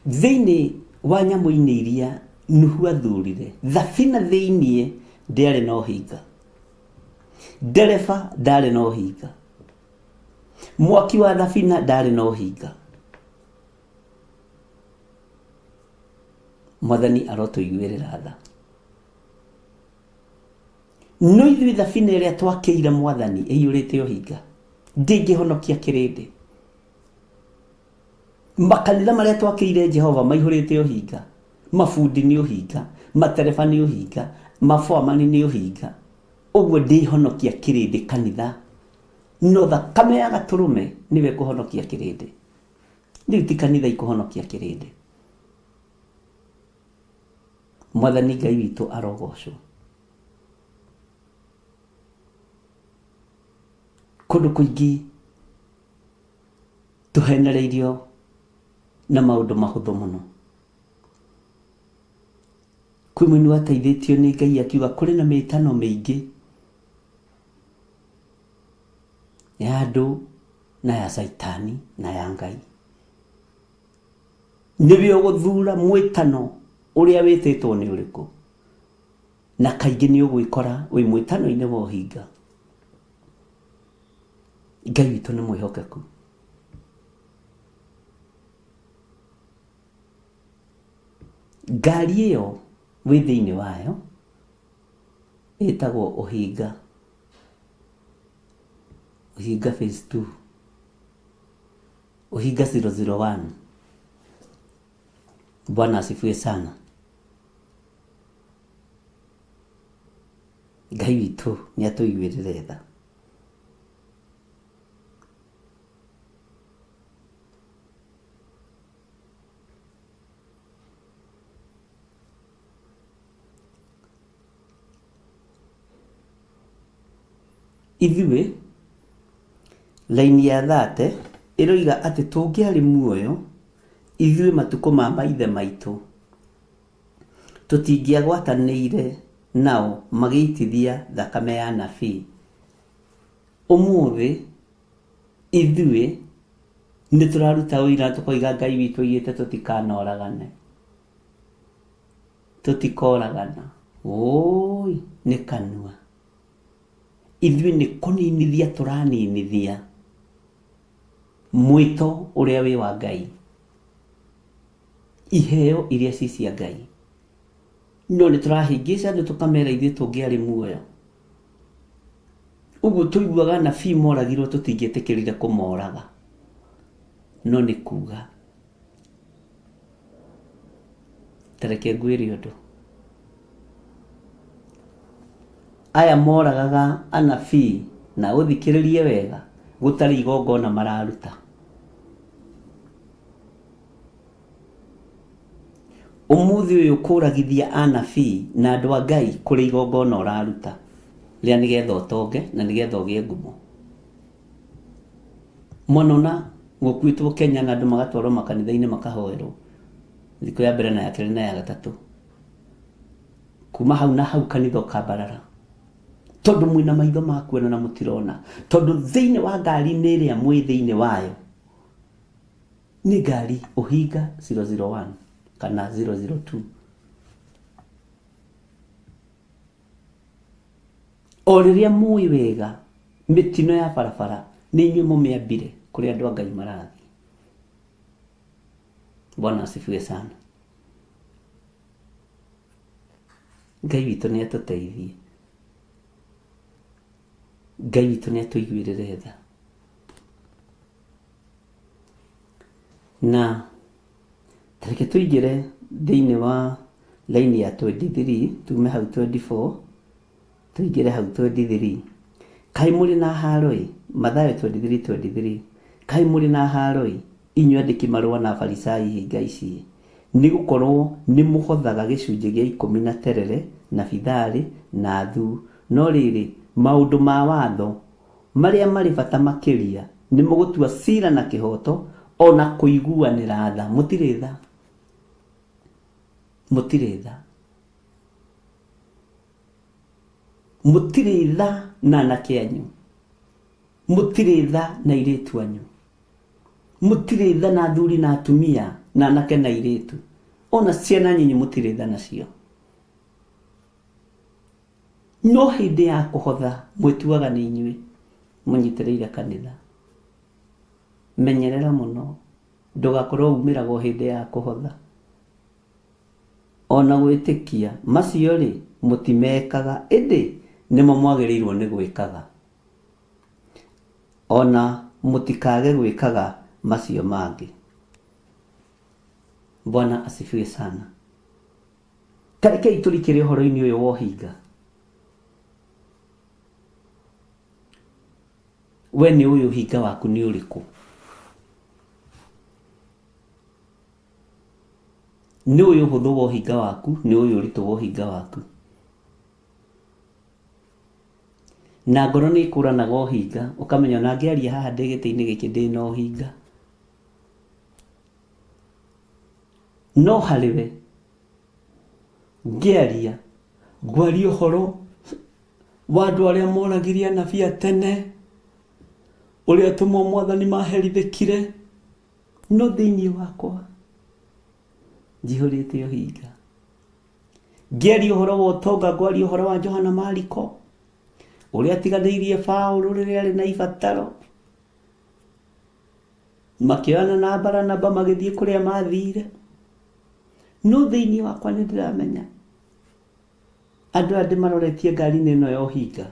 Thĩinĩ wa nyamũ-inĩ iria Nuhu athurire, thabina thĩinĩ ndĩarĩ na ũhinga. Ndereba ndarĩ na ũhinga. Mwaki wa thabina ndarĩ na ũhinga. Mwathani arotũiguĩrĩra tha. No ithuĩ thabina ĩrĩa twakĩire Mwathani ĩiyũrĩte ũhinga, ndĩngĩhonokia kĩrĩndĩ. Makanitha marĩa twakĩire Jehova maihũrĩte ũhinga, mabundi nĩ ũhinga, matereba nĩ ũhinga, maboamani nĩ ũhinga. Ũguo ndĩhonokia kĩrĩndĩ kanitha, no thakame ya gatũrũme nĩwe ĩkũhonokia kĩrĩndĩ. Rĩu ti kanitha ikũhonokia kĩrĩndĩ. Mwathani Ngai witũ arogocwo. Kũndũ kũingĩ tũhenereirio na maũndũ mahũthũ mũno. Kwĩ mũini wateithĩtio nĩ Ngai akiuga kũrĩ na mĩtano mĩingĩ ya andũ na ya caitani na ya Ngai. Nĩwe ũgũthura mwĩtano ũrĩa wĩtĩtwo nĩ ũrĩkũ, na kaingĩ nĩ ũgwĩkora wĩ mwĩtano-inĩ wa ũhinga. Ngai witũ nĩ mwĩhokeku. Ngari ĩyo wĩ thĩinĩ wayo ĩtagwo ũhinga, ũhinga phase 2, ũhinga 001. Bwana asifiwe sana. Ngai witũ nĩ atũiguĩrĩre tha. Ithuĩ, raini ya thate ĩroiga atĩ tũngĩarĩ muoyo ithuĩ matukũ ma maithe maitũ, tũtingĩagwatanĩire nao magĩitithia thakame ya anabii. Ũmũthĩ ithuĩ nĩ tũraruta ũira tũkoiga Ngai witũ oigĩte tũtikanoragane. Tũtikoragana. Ũũi nĩ kanua. Ithuĩ nĩ kũninithia tũraninithia mwĩto ũrĩa wĩ wa Ngai. Iheo iria ci cia Ngai. No nĩ tũrahĩngĩca andũ tũkamera ithuĩ tũngĩarĩ muoyo. Ũguo tũiguaga anabii moragirwo tũtingĩetĩkĩrire kũmoraga. No nĩ kuga. Ta reke ngwĩre ũndũ. Aya moragaga anabii na ũthikĩrĩrie wega, gũtarĩ igongona mararuta. Ũmũthĩ ũyũ kũragithia anabii na andũ a Ngai kũrĩ igongona ũraruta rĩa nĩgetha ũtonge na nĩgetha ũgĩe ngumo. Mwanona gũkuĩtwo Kenya na andũ magatwarwo makanitha-inĩ makahoerwo thikũ ya mbere na ya kerĩ na ya gatatũ. Kuma hau na hau kanitha ũkambarara tondũ mwĩna maitho ma kuona na mũtirona, tondũ thĩinĩ wa ngari-inĩ ĩrĩa mwĩ thĩinĩ wayo nĩ ngari ũhinga 001 kana 002. O rĩrĩa mũĩ wega mĩtino ya barabara nĩ inyuĩ mũmĩambire kũrĩa andũ a Ngai marathiĩ. Bwana asifiwe sana. Ngai witũ nĩ atũteithie. Ngai witũ nĩ atũiguĩrĩre tha. Na reke tũingĩre thĩinĩ wa raini ya 23 tume hau 24 tũingĩre hau 23. Kaĩ mũrĩ na haro-ĩ, Mathayo 23:23, kaĩ mũrĩ na haro-ĩ, inyuĩ andĩki marũa na Afarisai hinga ici-ĩ, Nĩ gũkorũo nĩ mũhothaga gĩcunjĩ gĩa ikũmi na terere, na bitharĩ, na thuu, no rĩrĩ, maũndũ ma watho, marĩa marĩ bata makĩria, nĩmo gũtua cira na kĩhooto, o na kũiguanĩra tha. Mũtirĩ tha. Mũtirĩ tha. Mũtirĩ tha na anake anyu. Mũtirĩ tha na airĩtu anyu. Mũtirĩ tha na athuri na atumia na anake na airĩtu. Ona ciana nyinyi mũtirĩ tha nacio. No hĩndĩ ya kũhotha mwĩtuaga nĩ inyuĩ mũnyitĩrĩire kanitha. Menyerera mũno ndũgakorwo umĩraga o hĩndĩ ya kũhotha. O na gwĩtĩkia, macio-rĩ, mũtimekaga, ĩndĩ nĩmo mwagĩrĩirũo nĩ gwĩkaga. O na mũtikage gwĩkaga macio mangĩ. Bwana asifiwe sana. Ta rekei tũrikĩre ũhoro-inĩ ũyũ wa ũhinga. We nĩ ũĩ ũhinga waku nĩ ũrĩkũ? Nĩ ũĩ ũhũthũ wa ũhinga waku, nĩ ũĩ ũritũ wa ũhinga waku. Na ngoro nĩ ĩkũranaga ũhinga, ũkamenya ona ngĩaria haha ndĩ gĩtĩ-inĩ gĩkĩ ndĩ na ũhinga. No harĩ we, ngĩaria, ngwaria ũhoro wa andũ arĩa moragire anabii a tene, ũrĩa atũmwo mwathani maherithĩkire, no thĩinĩ wakwa njihũrĩte ũhinga. Ngĩaria ũhoro wa ũtonga ngwaria ũhoro wa Johana Mariko ũrĩa atiganĩirie Paũlũ rĩrĩa arĩ na ibataro makĩoyana na Baranaba magĩthiĩ kũrĩa mathire. No thĩinĩ wakwa nĩ ndĩramenya andũ aya ndĩmaroretie ngari-inĩ ĩno ya ũhinga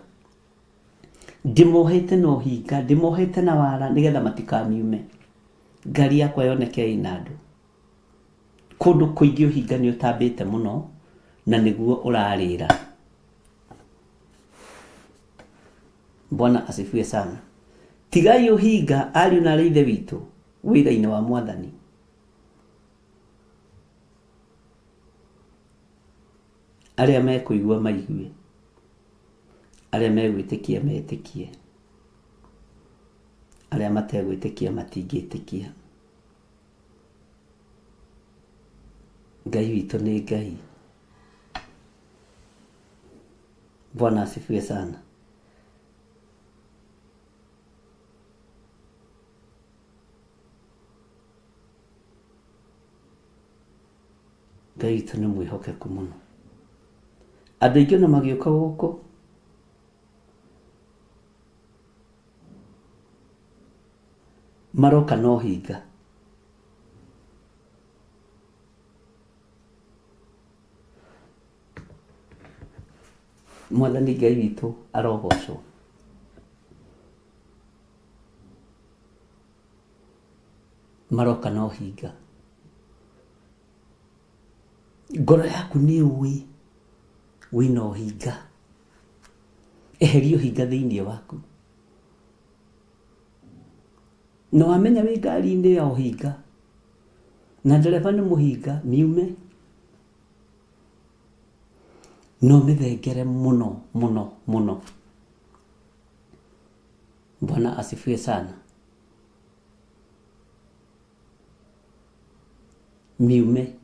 ndĩmohete na ũhinga ndĩmohete na wara nĩgetha matikamiume ngari yakwa yoneke ĩna andũ. Kũndũ kũingĩ ũhinga nĩ ũtambĩte mũno na nĩguo ũrarĩra. Bwana asifiwe sana. Tigai ũhinga ariũ na arĩ ithe witũ wĩra-inĩ wa mwathani. Arĩa mekũigua maigue, arĩa megwĩtĩkia metĩkie, arĩa mategwĩtĩkia matingĩtĩkia. Ngai witũ nĩ Ngai. Bwana asifiwe sana. Ngai witũ nĩ mwĩhokeku mũno. Andũ aingĩ ona magĩũka gũkũ maroka na ũhinga. Mwathani Ngai witũ arogocwo. Maroka na ũhinga. Ngoro yaku nĩ ũĩ wĩna ũhinga. Eheria ũhinga thĩinĩ waku. Na wamenya wĩ ngari-inĩ ya ũhinga na ndereba nĩ mũhinga miume na ũmĩthengere mũno mũno mũno. Bwana asifiwe sana. Miume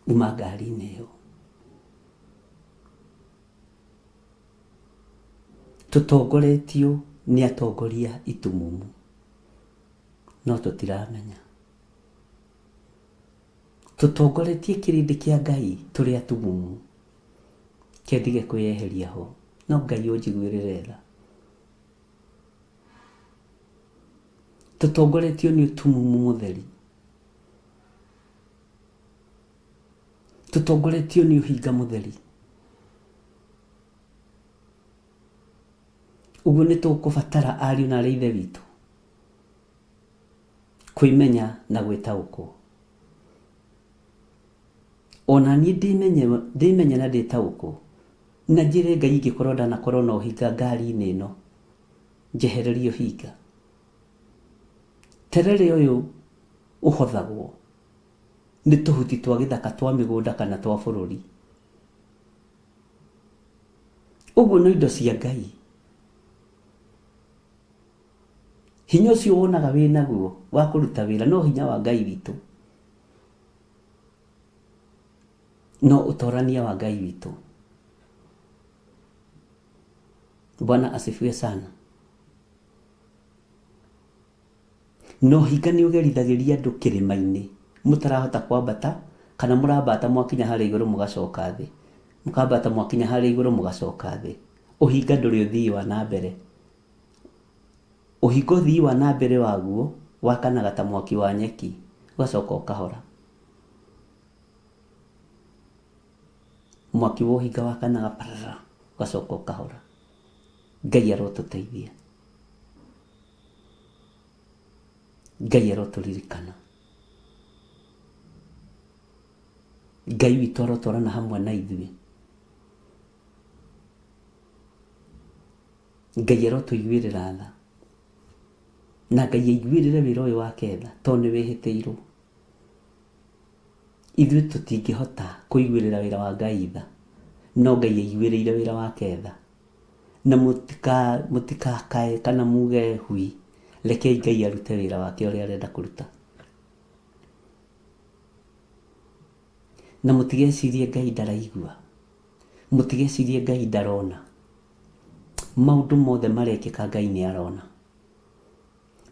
uma ngari-inĩ ĩyo. Tũtongoretio nĩ atongoria itumumu no tũtiramenya. Tũtongoretie kĩrĩndĩ kĩa Ngai tũrĩ atumumu. Ke ndige kwĩyeheria ho no Ngai ũnjiguĩrĩre tha. Tũtongoretio nĩ ũtumumu mũtheri. Tũtongoretio nĩ ũhinga mũtheri. Ũguo nĩ tũkũbatara ariũ na arĩ ithe witũ kwĩmenya na gwĩtaũkwo. Ona niĩ ndĩmenye na ndĩtaũkwo na njĩre Ngai ingĩkorwo ndanakorwo na ũhinga ngari-inĩ ĩno njehererie ũhinga. Terere ũyũ ũhothagwo nĩ tũhuti twa gĩthaka twa mĩgũnda kana twa bũrũri. Ũguo no indo cia Ngai. Hinya ũcio wonaga wĩ naguo wa kũruta wĩra no hinya wa Ngai witũ. No ũtorania wa Ngai witũ. Bwana asifiwe sana. Na ũhinga nĩ ũgerithagĩria andũ kĩrĩma-inĩ mũtarahota kwambata kana mũrambata mwakinya harĩa igũrũ mũgacoka thĩ, mũkambata mwakinya harĩa igũrũ mũgacoka thĩ. Ũhinga ndũrĩ ũthii wa na mbere. Ũhinga ũthii wa na mbere waguo wakanaga ta mwaki wa nyeki ũgacoka ũkahora. Mwaki wa ũhinga wakanaga parara ũgacoka ũkahora. Ngai arotũteithia. Ngai arotũririkana. Ngai witũ arotwarana hamwe na ithuĩ. Ngai arotũiguĩrĩra tha. Na Ngai aiguĩrĩre wĩra ũyũ wake tha tondũ nĩ wĩhĩtĩirwo. Ithuĩ tũtingĩhota kũiguĩrĩra wĩra wa Ngai tha, no Ngai aiguĩrĩire wĩra wake tha. Na mũtikakae kana muge hui, rekei Ngai arute wĩra wake ũrĩa arenda kũruta. Na mũtigecirie Ngai ndaraigua, mũtigecirie Ngai ndarona. Maũndũ mothe marekĩka Ngai nĩ arona.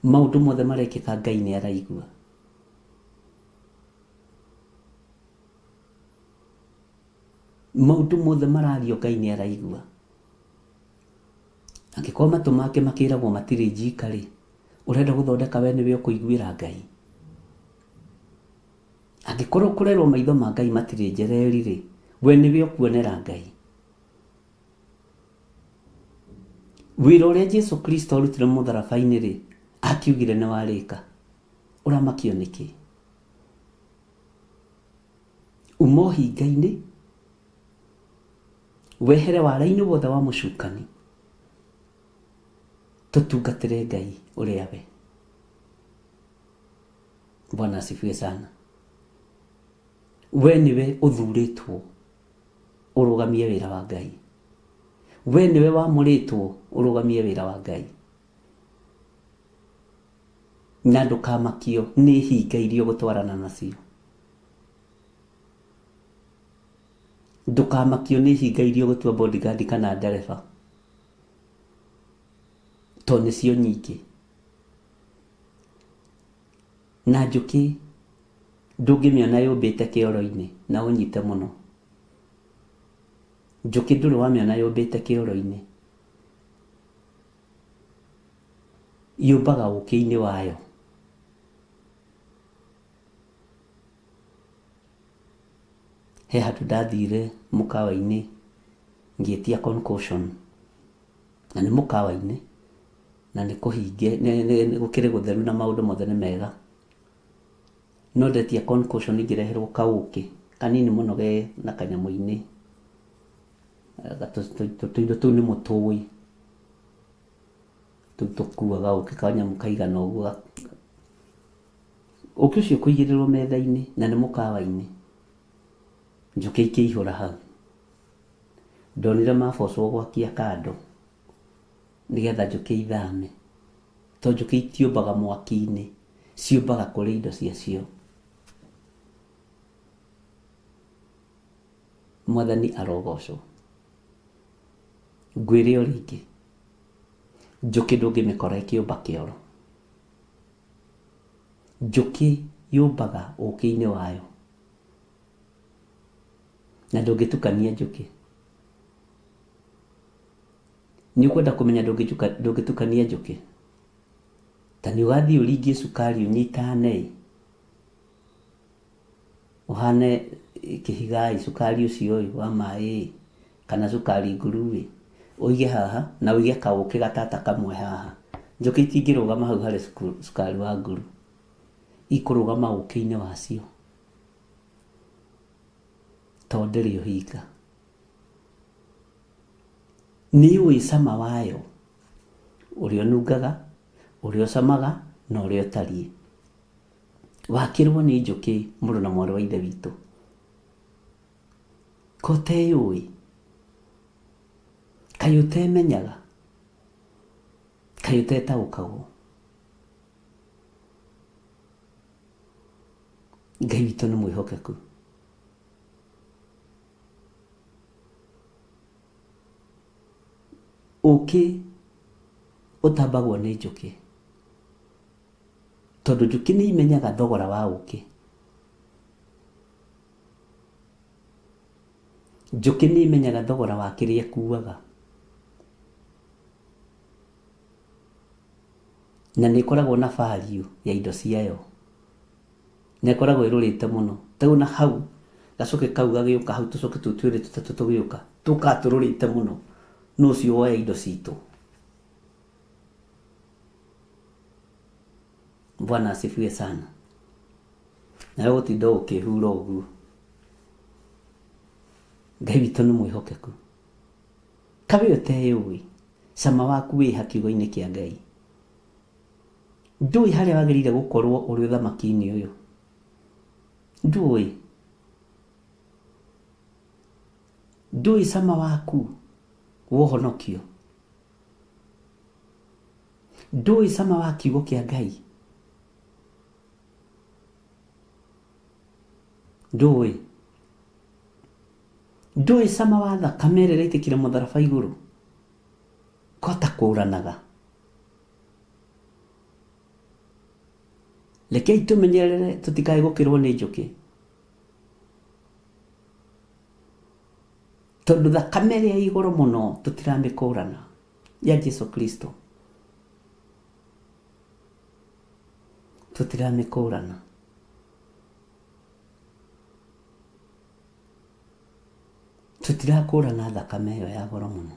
Maũndũ mothe marekĩka Ngai nĩ araigua. Maũndũ mothe marario Ngai nĩ araigua. Angĩkorwo matũ make makĩragwo matirĩ njika rĩ, ũrenda gũthondeka we nĩwe ũkũiguĩra Ngai? Angĩkorwo kũrerwo maitho ma Ngai matirĩ njereri rĩ, we nĩwe ũkuonera Ngai? Wĩra ũrĩa Jesu Kristo arutire mũtharaba-inĩ rĩ, akiugire nĩ warĩka. Ũramakio nĩkĩ? Uma ũhinga-inĩ, wehere wara-inĩ wothe wa mũcukani, tũtungatĩre Ngai ũrĩa we. Bwana asifiwe sana. We nĩwe ũthurĩtwo ũrũgamie wĩra wa Ngai. We nĩwe wamũrĩtwo ũrũgamie wĩra wa Ngai. Na ndũkamakio nĩ hinga iria ũgũtwarana nacio. Ndũkamakio nĩ hinga iria ũgũtua bodyguard kana ndereba, tondũ nĩcio nyingĩ. Na njũkĩ ndũngĩmĩona yũmbĩte kĩoro-inĩ na ũnyite mũno. Njũkĩ ndũrĩ wamĩona yũmbĩte kĩoro-inĩ. Yũmbaga ũkĩ-inĩ wayo. He handũ ndathire mũkawa-inĩ ngĩtia concoction na nĩ mũkawa-inĩ na nĩ kũhinge gũkĩrĩ gũtheru na maũndũ mothe nĩ mega. No ndetia concoction ngĩreherwo kaũkĩ kanini mũno ge na kanyamũ-inĩ. Tũindo tũu nĩ mũtũĩ, tũu tũkuaga ũkĩ kanyamũ kaigana ũguo. Ũkĩ ũcio ũkũigĩrĩrwo metha-inĩ na nĩ mũkawa-inĩ, njũkĩ ikĩihũra hau. Ndonire mabocwo gwakia kando nĩgetha njũkĩ ithame, tondũ njũkĩ itiũmbaga mwaki-inĩ, ciũmbaga kũrĩ indo ciacio. Mwathani arogocwo. Ngwĩre o rĩngĩ, njũkĩ ndũngĩmĩkora ĩkĩũmba kĩoro. Njũkĩ yũmbaga ũkĩ-inĩ wayo. Na ndũngĩtukania njũkĩ. Nĩ ũkwenda kũmenya ndũngĩtukania njũkĩ? Ta nĩ ũgathiĩ ũringie cukari ũnyitane ĩ, ũhane kĩhiga ĩ, cukari ũcio ĩ wa maĩ ĩ, kana cukari nguru ĩ, ũige haha na ũige kaũkĩ gatata kamwe haha. Njũkĩ itingĩrũgama hau harĩ cukari wa nguru, ikũrũgama ũkĩ-inĩ wacio, tondũ ndĩrĩ ũhinga. Nĩ yũĩ cama wayo, ũrĩa ũnungaga, ũrĩa ũcamaga, na ũrĩa ũtariĩ. Wakĩrwo nĩ njũkĩ mũrũ na mwarĩ wa ithe witũ. Ko ũteyũĩ? Kaĩ ũtemenyaga? Kaĩ ũtetaũkagwo? Ngai witũ nĩ mwĩhokeku. Ũkĩ ũtambagwo nĩ njũkĩ tondũ njũkĩ nĩ imenyaga thogora wa ũkĩ. Njũkĩ nĩ imenyaga thogora wa kĩrĩa ĩkuaga. Na nĩ ĩkoragwo na value ya indo ciayo. Na ĩkoragwo ĩrũrĩte mũno. Ta rĩu ona hau gacũkĩ kau gagĩũka hau tũcũkĩ tũu twĩrĩ tũtatũ tũgĩũka, tũkaga tũrũrĩte mũno. Nũ ũcio woya indo citũ? Bwana asifiwe sana. Nawe gũtinda ũkĩhura ũguo. Ngai witũ nĩ mwĩhokeku. Kaĩ we ũteyũĩ? Cama waku wĩ ha kiugo-inĩ kĩa Ngai? Ndũĩ harĩa wagĩrĩire gũkorwo ũrĩ ũthamaki-inĩ ũyũ? Ndũĩ? Ndũĩ cama waku wa ũhonokio? Ndũĩ cama wa kiugo kĩa Ngai? Ndũĩ? Ndũĩ cama wa thakame ĩrĩa ĩraitĩkire mũtharaba igũrũ? Ko ũtakũranaga? Rekei tũmenyerere tũtikae gũkĩrwo nĩ njũkĩ. Tondũ thakame ĩrĩa ĩ igũrũ mũno tũtiramĩkũrana ya Jesu Kristo. Tũtiramĩkũrana. Tũtirakũrana thakame ĩyo ya goro mũno.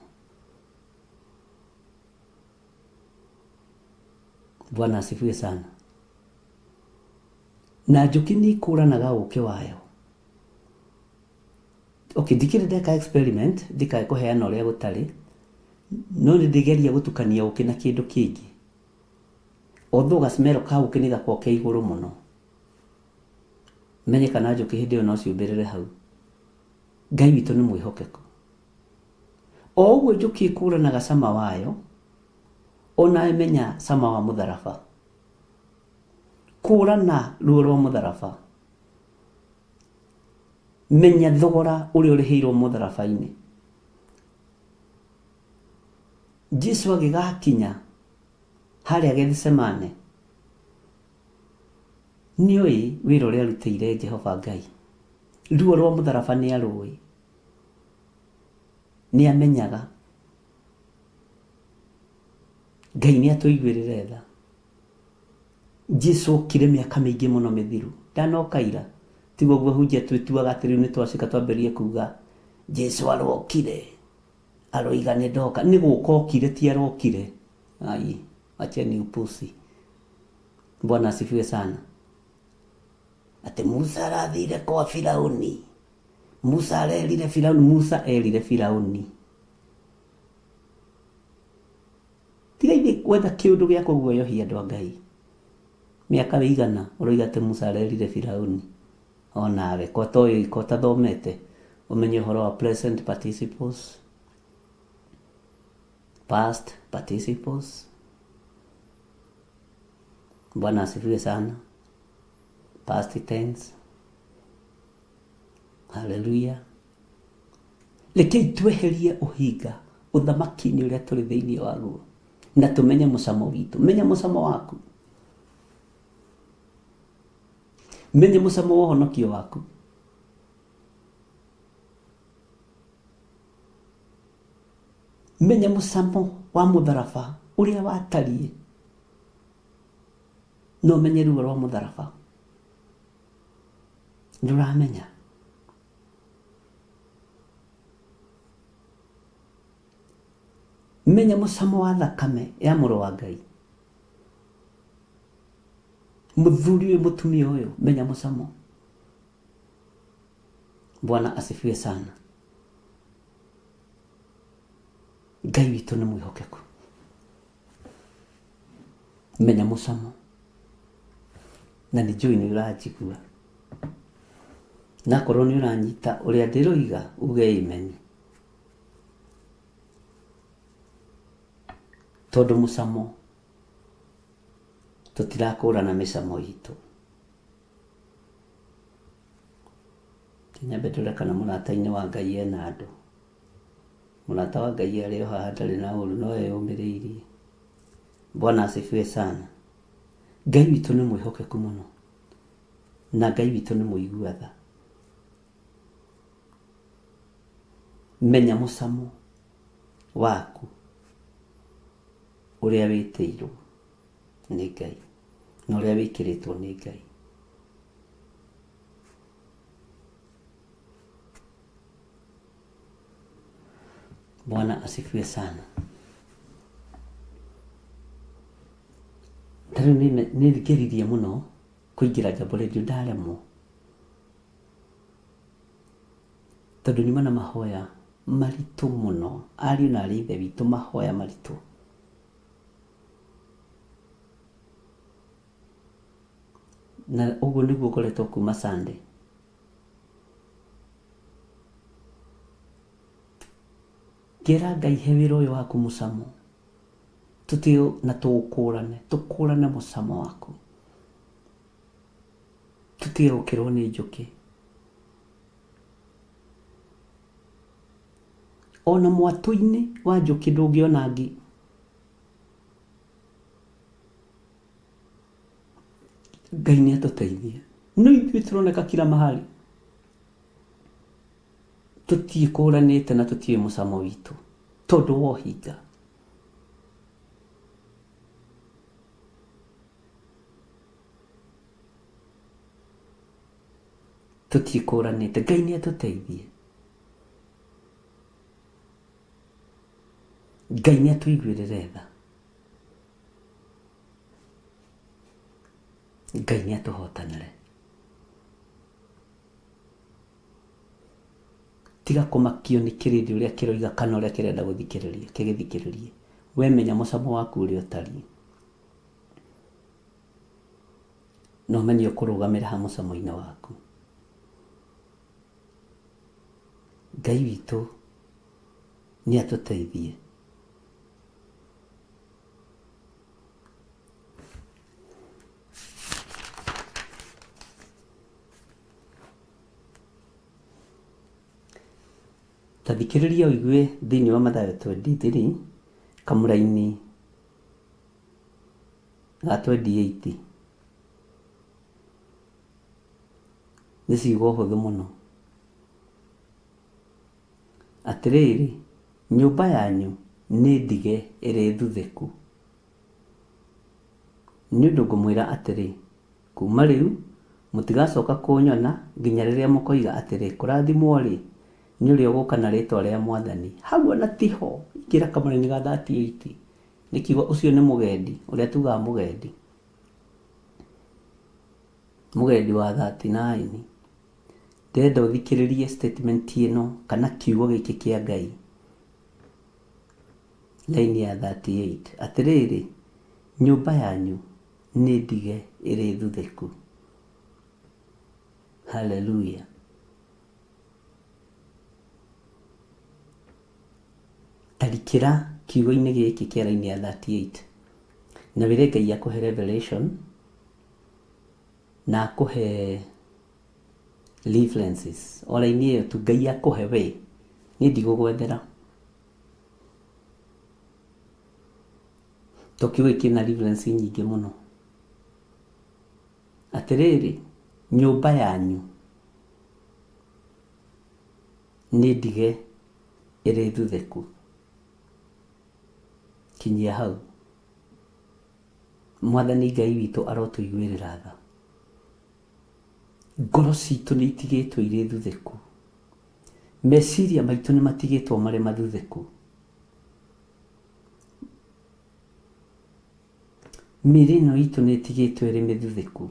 Bwana asifiwe sana. Na njũkĩ nĩ ikũranaga ũkĩ wayo. Okay, ndikĩrĩ ndeka experiment, ndikae kũheana ũrĩa gũtarĩ, no nĩ ndĩgeria gũtukania ũkĩ na kĩndũ kĩngĩ. Although gacmero ka ũkĩ nĩ gakoragwo ke igũrũ mũno. Menye kana njũkĩ hĩndĩ ĩyo no ciũmbĩrĩre hau. Ngai witũ nĩ mwĩhokeku. O ũguo njũkĩ ĩkũranaga cama wayo, onawe menya cama wa mũtharaba. Kũrana ruo rwa mũtharaba. Menya thogora ũrĩa ũrĩhĩirwo mũtharaba-inĩ. Jesu agĩgakinya harĩa Gethsemane, nĩoĩ wĩra ũrĩa arutĩire Jehova Ngai. Ruo rwa mũtharaba nĩ arũĩ. Nĩ amenyaga. Ngai nĩ atũiguĩrĩre tha. Jesu okire mĩaka mĩingĩ mũno mĩthiru. Ndanoka ira. Tiguo ũguo ahunjia twĩtuaga atĩ rĩu nĩ twacika twambĩrĩrie kuga Jesu arokire. Aroiga nĩ ndoka. Nĩ gũka okire ti arokire. Ai, acheni upusi. Bwana asifiwe sana. Atĩ Musa arathire kwa Firauni. Musa arerire Firauni. Musa erire Firauni. Tiga ithuĩ gwetha kĩũndũ gĩa kũguoyohia andũ a Ngai. Mĩaka ĩigana ũroiga atĩ Musa arerire Firauni. O nawe ko ũtoĩ ko ũtathomete ũmenye ũhoro wa present participles, past participles. Bwana asifiwe sana. Past tense. Haleluya. Rekei tweherie ũhinga ũthamaki-inĩ ũrĩa tũrĩ thĩinĩ waguo na tũmenye mũcamo witũ. Menya mũcamo waku. Menya mũcamo wa ũhonokio waku. Menya mũcamo wa mũtharaba ũrĩa watariĩ na ũmenye ruo rwa mũtharaba. Ndũramenya. Menya mũcamo wa thakame ya mũrũ wa Ngai. Mũthuri ũyũ mũtumia ũyũ, menya mũcamo. Bwana asifiwe sana. Ngai witũ nĩ mwĩhokeku. Menya mũcamo. Na nĩ njũĩ nĩ ũranjigua. Na akorwo nĩ ũranyita ũrĩa ndĩroiga, uge amen. Tondũ mũcamo, tũtirakũrana mĩcamo itũ. Nyambe ndore kana mũrata-inĩ wa Ngai ena andũ. Mũrata wa Ngai arĩ o haha ndarĩ na ũru no eyũmĩrĩirie. Bwana asifiwe sana. Ngai witũ nĩ mwĩhokeku mũno na Ngai witũ nĩ mũigua tha. Menya mũcamo waku ũrĩa wĩtĩirwo nĩ Ngai na ũrĩa wĩkĩrĩtwo nĩ Ngai. Bwana asifiwe sana. Ta rĩu nĩ ngeririe mũno kũingĩra Jambo Radio ndaremwo. Tondũ nyuma na mahoya maritũ mũno, ariũ na arĩ ithe witũ mahoya maritũ. Na ũguo nĩguo ngoretwo kuma Sunday. Ngera Ngai he wĩra ũyũ waku mũcamo. Tũtĩo na tũũkũrane, tũkũrane mũcamo waku. Tũtige gũkĩrwo nĩ njũkĩ. Ona mwatũ-inĩ wa njũkĩ ndũngĩona ngi. Ngai nĩ atũteithie. No ithuĩ tũroneka kila mahali. Tũtiĩkũranĩte na tũtiũĩ mũcamo witũ tondũ wa ũhinga. Tũtiĩkũranĩte. Ngai nĩ atũteithie. Ngai nĩ atũiguĩrĩre tha. Ngai nĩ atũhotanĩre. Tiga kũmakio nĩ kĩrĩndĩ ũrĩa kĩroiga kana ũrĩa kĩrenda gũthikĩrĩria, kĩgĩthikĩrĩrie. We menya mũcamo waku ũrĩa ũtariĩ. Na ũmenye ũkũrũgamĩra ha mũcamo-inĩ waku. Ngai witũ nĩ atũteithie. Ta thikĩrĩria ũigue thĩinĩ wa Mathayo 23 kamũraini ga 28. Nĩ ciugo hũthũ mũno. Atĩrĩrĩ, nyũmba yanyu nĩ ndige ĩrĩ thuthĩku. Nĩ ũndũ ngũmwĩra atĩrĩ, kuma rĩu mũtigacoka kũnyona nginya rĩrĩa mũkoiga atĩrĩ, kũrathimwo-rĩ, nĩ ũrĩa ũgũka na rĩtwa rĩa Mwathani. Hau ona tiho, ingĩra kamũraini ga 38. Nĩ kiugo ũcio nĩ mũgendi, ũrĩa tugaga mũgendi. Mũgendi wa 39. Ndĩrenda ũthikĩrĩrie statement ĩno kana kiugo gĩkĩ kĩa Ngai. Line ya 38. Atĩrĩrĩ, nyũmba yanyu nĩ ndige ĩrĩ thuthĩku. Hallelujah. Tarikĩra kiugo-inĩ gĩkĩ kĩa line ya 38 na wĩre Ngai akũhe revelation na akũhe references o line ĩyo tu Ngai akũhe we, niĩ ndigũgwethera. To kiugo gĩkĩ kĩna reference nyingĩ mũno. Atĩrĩrĩ, nyũmba yanyu nĩ ndige ĩrĩ thuthĩku. Kinyia hau. Mwathani Ngai witũ arotũiguĩrĩra tha. Ngoro citũ nĩ itigĩtwo irĩ thuthĩku. Meciria maitũ nĩ matigĩtwo marĩ mathuthĩku. Mĩĩrĩ ĩno itũ nĩ ĩtigĩtwo ĩrĩ mĩthuthĩku.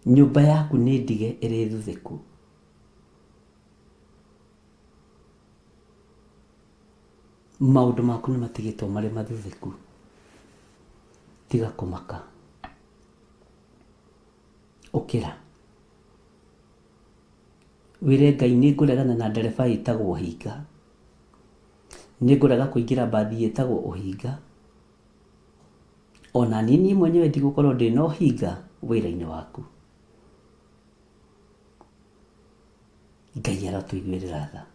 Nyũmba yaku nĩ ndige ĩrĩ thuthĩku. Maũndũ maku nĩ matigĩtwo marĩ mathuthĩku. Tiga kũmaka. Ũkĩra. Wĩre Ngai nĩ ngũregana na ndereba ĩtagwo ũhinga. Nĩ ngũrega kũingĩra mbathi ĩtagwo ũhinga. Ona niĩ niĩ mwenyewe ndigũkorwo ndĩna ũhinga wĩra-inĩ waku. Ngai arotũiguĩrĩra tha.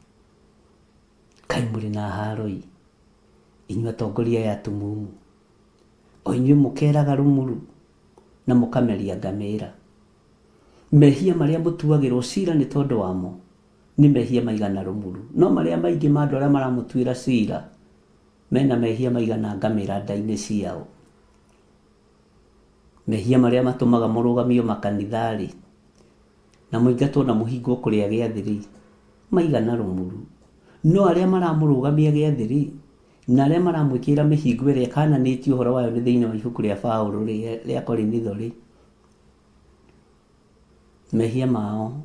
Kaĩ mũrĩ na haro-ĩ, inyuĩ atongoria aya atumumu, o inyuĩ mũkeraga rũmuru na mũkameria ngamĩra. Mehia marĩa mũtuagĩrwo cira nĩ tondũ wamo nĩ mehia maigana rũmuru, no marĩa maingĩ ma andũ arĩa maramũtuĩra cira mena mehia maigana ngamĩra nda-inĩ ciao. Mehia marĩa matũmaga mũrũgamio makanitha-rĩ, na mũingatwo na mũhingwo kũrĩa gĩathĩ-rĩ, maigana rũmuru. No arĩa maramũrũgamia gĩathĩ-rĩ, na arĩa maramwĩkĩrĩra mĩhingo ĩrĩa ĩkananĩtio ũhoro wayo nĩ thĩinĩ wa ibuku rĩa Paũlũ-rĩ, rĩa Korinitho-rĩ, mehia mao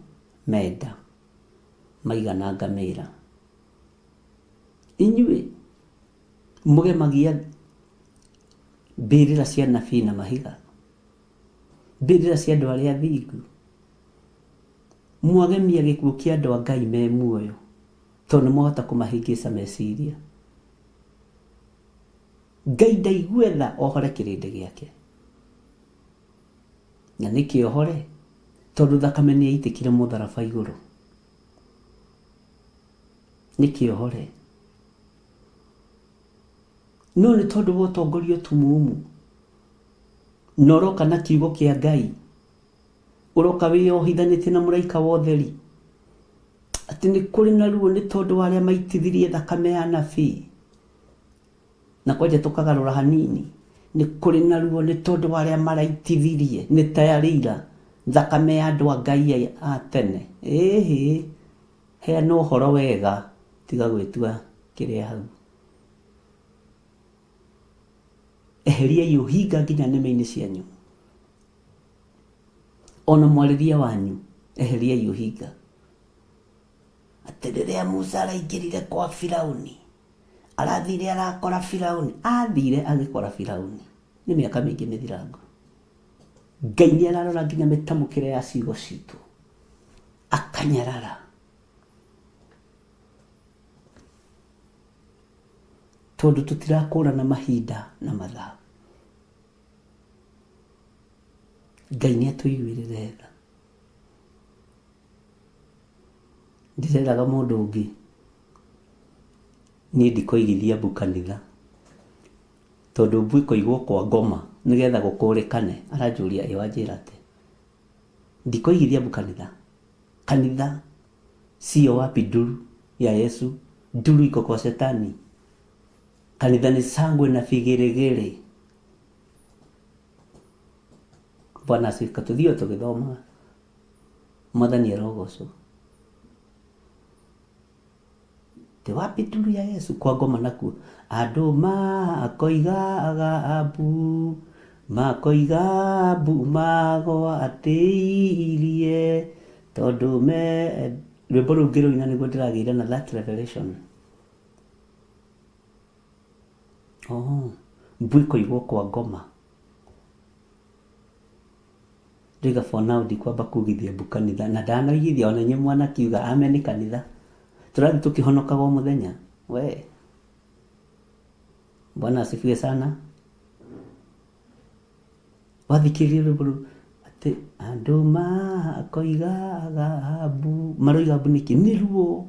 menda maigana ngamĩra. Inyuĩ mũgemagia mbĩrĩra cia anabii na mahiga, mbĩrĩra cia andũ arĩa athingu. Mwagemia gĩkuũ kĩa andũ a Ngai me muoyo, tondũ nĩ mwahota kũmahĩngĩca meciria. Ngai ndaigue tha ohore kĩrĩndĩ gĩake. Na nĩkĩ ohore? Tondũ thakame nĩ yaitĩkire mũtharaba igũrũ. Nĩkĩ ohore? No nĩ tondũ wa ũtongoria ũtumumu. Na ũroka na kiugo kĩa Ngai. Ũroka wĩyohithanĩtie na mũraika wa ũtheri. Atĩ nĩ kũrĩ na ruo nĩ tondũ wa arĩa maitithirie thakame ya anabii. Na kwanja tũkagarũra hanini, nĩ kũrĩ na ruo nĩ tondũ wa arĩa maraitithirie, nĩ ta yarĩ ira, thakame ya andũ a Ngai a tene. Ĩhĩ, heana ũhoro wega, tiga gwĩtua kĩrĩa hau. Eheriai ũhinga nginya nĩmĩ-inĩ cianyu. Ona mwarĩrie wanyu, eheriai ũhinga. Atĩ rĩrĩa Musa araingĩrire kwa Firauni, arathire arakora Firauni, athire agĩkora Firauni. Nĩ mĩaka mĩingĩ mĩthirangu. Ngai nĩ ararora nginya mĩtamũkĩre ya ciugo citũ, akanyarara. Tondũ tũtirakũrana mahinda na mathaa. Ngai nĩ atũiguĩrĩre tha. Ndĩreraga mũndũ ũngĩ, niĩ ndikoigithia mbu kanitha, tondũ mbu ĩkoigwo kwa ngoma nĩgetha gũkũrĩkane. Aranjũria ĩ wanjĩra atĩa? Ndikoigithia mbu kanitha. Kanitha sio wapi nduru ya Yesu, nduru iko kwa shetani. Kanitha ni sangwe na vigeregere. Bwana asifiwe. Tũthiĩ o tũgĩthomaga. Mwathani arogocwo. Ti wapi nduru ya Yesu kwa ngoma nakuo. Andũ makoigaga mbu, makoiga mbu magwatĩirie, tondũ me rwĩmbo rũu ngĩrũina nĩguo ndĩragĩire na that revelation. Oh, mbu ĩkoigwo kwa ngoma. Ndĩga for now ndikwamba kugithia mbu kanitha na ndanaigithia ona inyuĩ mwanakiuga amen kanitha. Tũrathiĩ tũkĩhonokaga o mũthenya we. Bwana asifiwe sana. Wathikĩrĩria rwĩmbo rũu atĩ andũ makoigaga mbu, maroiga mbu nĩkĩ? Nĩ ruo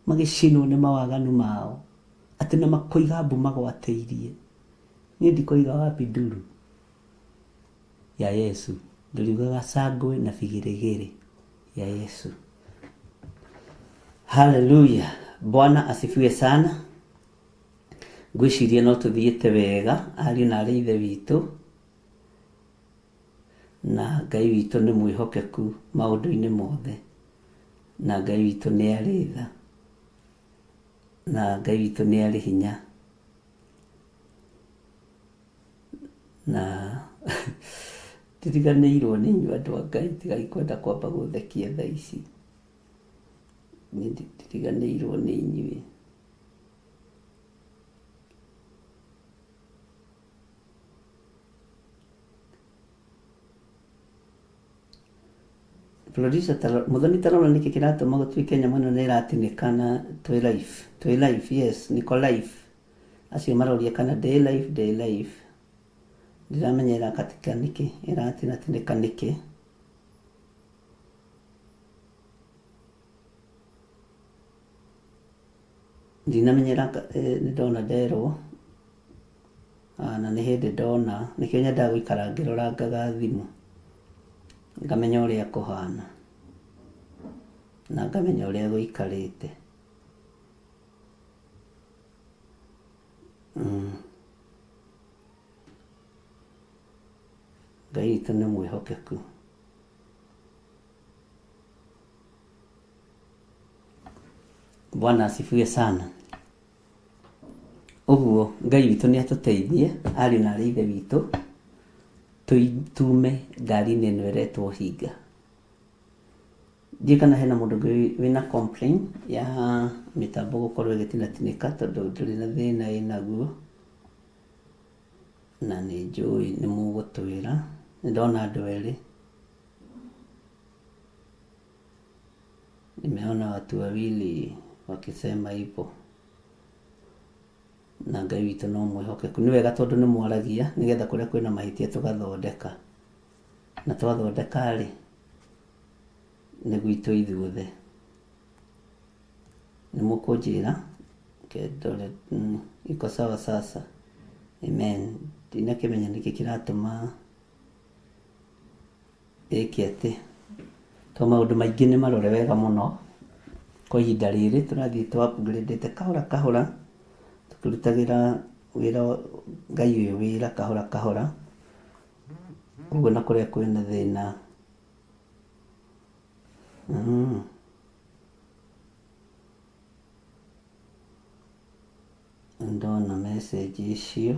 magĩcinwo nĩ mawaganu mao, atĩ na makoiga mbu magwatĩirie. Niĩ ndikoiga wapi nduru ya Yesu, ndĩriugaga sangwe na bigiregere ya Yesu. Haleluya, Bwana asifiwe sana. Ngwĩciria no tũthiĩte wega ariũ na arĩ ithe witũ, na Ngai witũ nĩ mwĩhokeku maũndũ-inĩ mothe, na Ngai witũ nĩ arĩ tha, na Ngai witũ nĩ arĩ hinya. Na ndiriganĩirwo nĩ inyuĩ andũ a Ngai, tigai kwenda kwamba gũthekia thaa ici. Nĩ ndiriganĩirwo nĩ inyuĩ. Producer taro, Muthoni tarora nĩkĩ kĩratũma gũtuĩke nyamũ ĩno nĩ ĩratinĩka na twĩ live. Twĩ live, yes, niko live. Acio maroria kana ndĩ live, ndĩ live. Ndiramenya ĩrakatika nĩkĩ, ĩratinatinĩka nĩkĩ. Ndinamenya ĩraka, nĩ ndona nderwo. Ah, na nĩ hĩndĩ ndona, nĩkĩo nyendaga gũikara ngĩrorangaga thimũ. Ngamenya ũrĩa kũhana. Na ngamenya ũrĩa gũikarĩte. Ngai witũ nĩ mwĩhokeku. Bwana asifiwe sana. Ũguo Ngai witũ nĩ atũteithie ariũ na arĩ ithe witũ tume ngari-inĩ ĩno ĩretwo hinga. Ndiũĩ kana hena mũndũ ũngĩ wĩna complain ya mĩtambo gũkorwo ĩgĩtinatinĩka tondũ ndũrĩ na thĩna ĩnaguo na nĩ njũĩ nĩ mũgũtwĩra. Nĩ ndona andũ erĩ. Nimeona watu wawili wakisema hivyo. Na Ngai witũ no mwĩhokeku. Nĩ wega tondũ nĩ mwaragia nĩgetha kũrĩa kwĩna mahĩtia tũgathondeka. Na twathondeka rĩ, nĩ gwitũ ithuothe. Nĩ mũkũnjĩra ndore iko sawa sasa. Amen. Ndinakĩmenya nĩkĩ kĩratũma ĩke atĩ. To maũndũ maingĩ nĩ marore wega mũno kwa ihinda rĩrĩ tũrathiĩ tũ upgrade kahora kahora tũkĩrutagĩra wĩra Ngai ũyũ wĩra kahora kahora. Ũguo na kũrĩa kwĩna thĩna. Ndona message icio.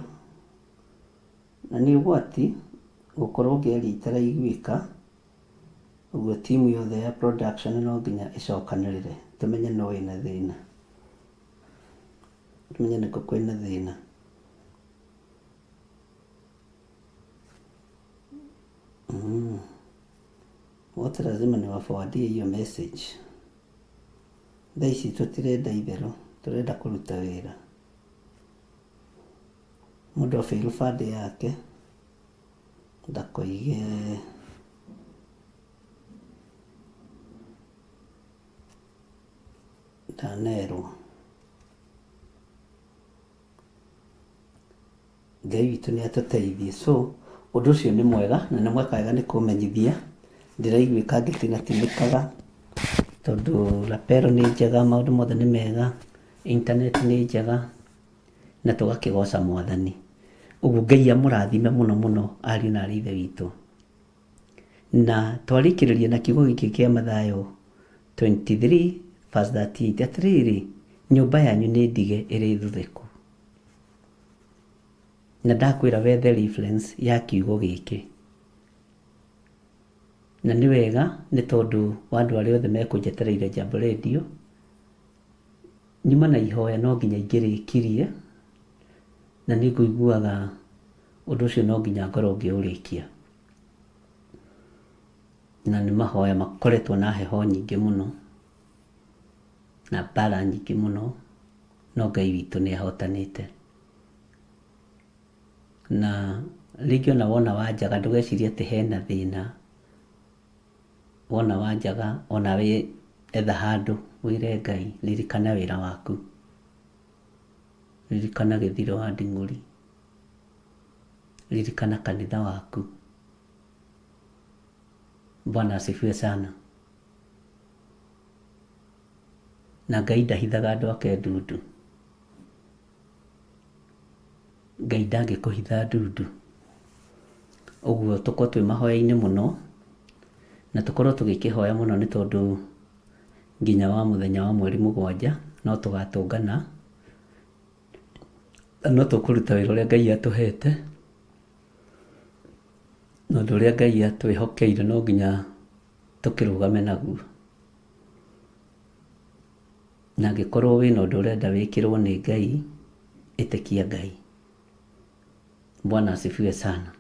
Na nĩ ũgwati gũkorwo ngĩaria itaraiguĩka. Ũguo timu yothe ya production no nginya ĩcokanĩrĩre tũmenye no ĩna thĩna. Tũmenye nĩkũ kwĩna thĩna. Wote lazima niwaforwardie hiyo message. Thaa ici tũtirenda itherũ, tũrenda kũruta wĩra. Mũndũ a fail fund yake ndakoige ndanerwo. Ngai witũ nĩ atũteithie. So ũndũ ũcio nĩ mwega na nĩ mweka wega nĩ kũmenyithia. Ndĩraiguĩka ngĩtinatinĩkaga tondũ lapel nĩ njega, maũndũ mothe nĩ mega, internet nĩ njega na tũgakĩgoca Mwathani. Ũguo Ngai amũrathime mũno mũno ariũ na arĩ ithe witũ. Na twarĩkĩrĩria na kiugo gĩkĩ kĩa Mathayo 23 verse 38 atĩrĩrĩ, nyũmba yanyu nĩ ndige ĩrĩ thuthĩku. Na ndakwĩra wethe reference ya kiugo gĩkĩ. Na nĩ wega nĩ tondũ wa andũ arĩa othe mekũnjetereire Jambo Radio. Nyuma na ihoya no nginya ingĩrĩkirie na nĩ ngũiguaga ũndũ ũcio no nginya ngorwo ngĩũrĩkia. Na nĩ mahoya makoretwo na heho nyingĩ mũno na mbara nyingĩ mũno, no Ngai witũ nĩ ahotanĩte. Na rĩngĩ ona wona wanjaga ndũgecirie atĩ hena thĩna. Wona wanjaga onawe etha handũ wĩre Ngai ririkana wĩra waku. Ririkana gĩthiro wa nding'ũri. Ririkana kanitha waku. Bwana asifiwe sana. Na Ngai ndahithaga andũ ake ndundu. Ngai ndangĩkũhitha ndundu. Ũguo tũkorwo twĩ mahoya-inĩ mũno na tũkorwo tũgĩkĩhoya mũno nĩ tondũ nginya wa mũthenya wa mweri 7 no tũgatũngana na no tũkũruta wĩra ũrĩa Ngai atũhete na ũndũ ũrĩa Ngai atwĩhokeire no nginya tũkĩrũgame naguo. Na angĩkorwo wĩna ũndũ ũrenda wĩkĩrwo nĩ Ngai, ĩtĩkia Ngai. Bwana asifiwe sana.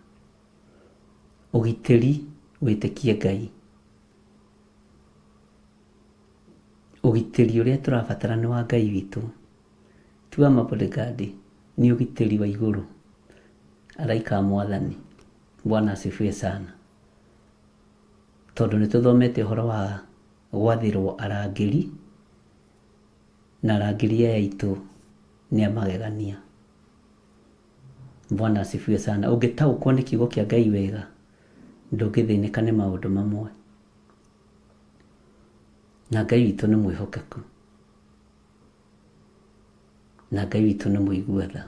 Ũgitĩri wĩtĩkie Ngai. Ũgitĩri ũrĩa tũrabatara nĩ wa Ngai witũ, ti wa mabodyguard, nĩ ũgitĩri wa igũrũ. Araika a Mwathani. Bwana asifiwe sana. Tondũ nĩ tũthomete ũhoro wa gwathĩrwo arangĩri, na arangĩri aya aitũ nĩ a magegania. Bwana asifiwe sana. Ũngĩtaũkwo nĩ kiugo kĩa Ngai wega, ndũngĩthĩnĩka nĩ maũndũ mamwe. Na Ngai witũ nĩ mwĩhokeku. Na Ngai witũ nĩ mũigua tha.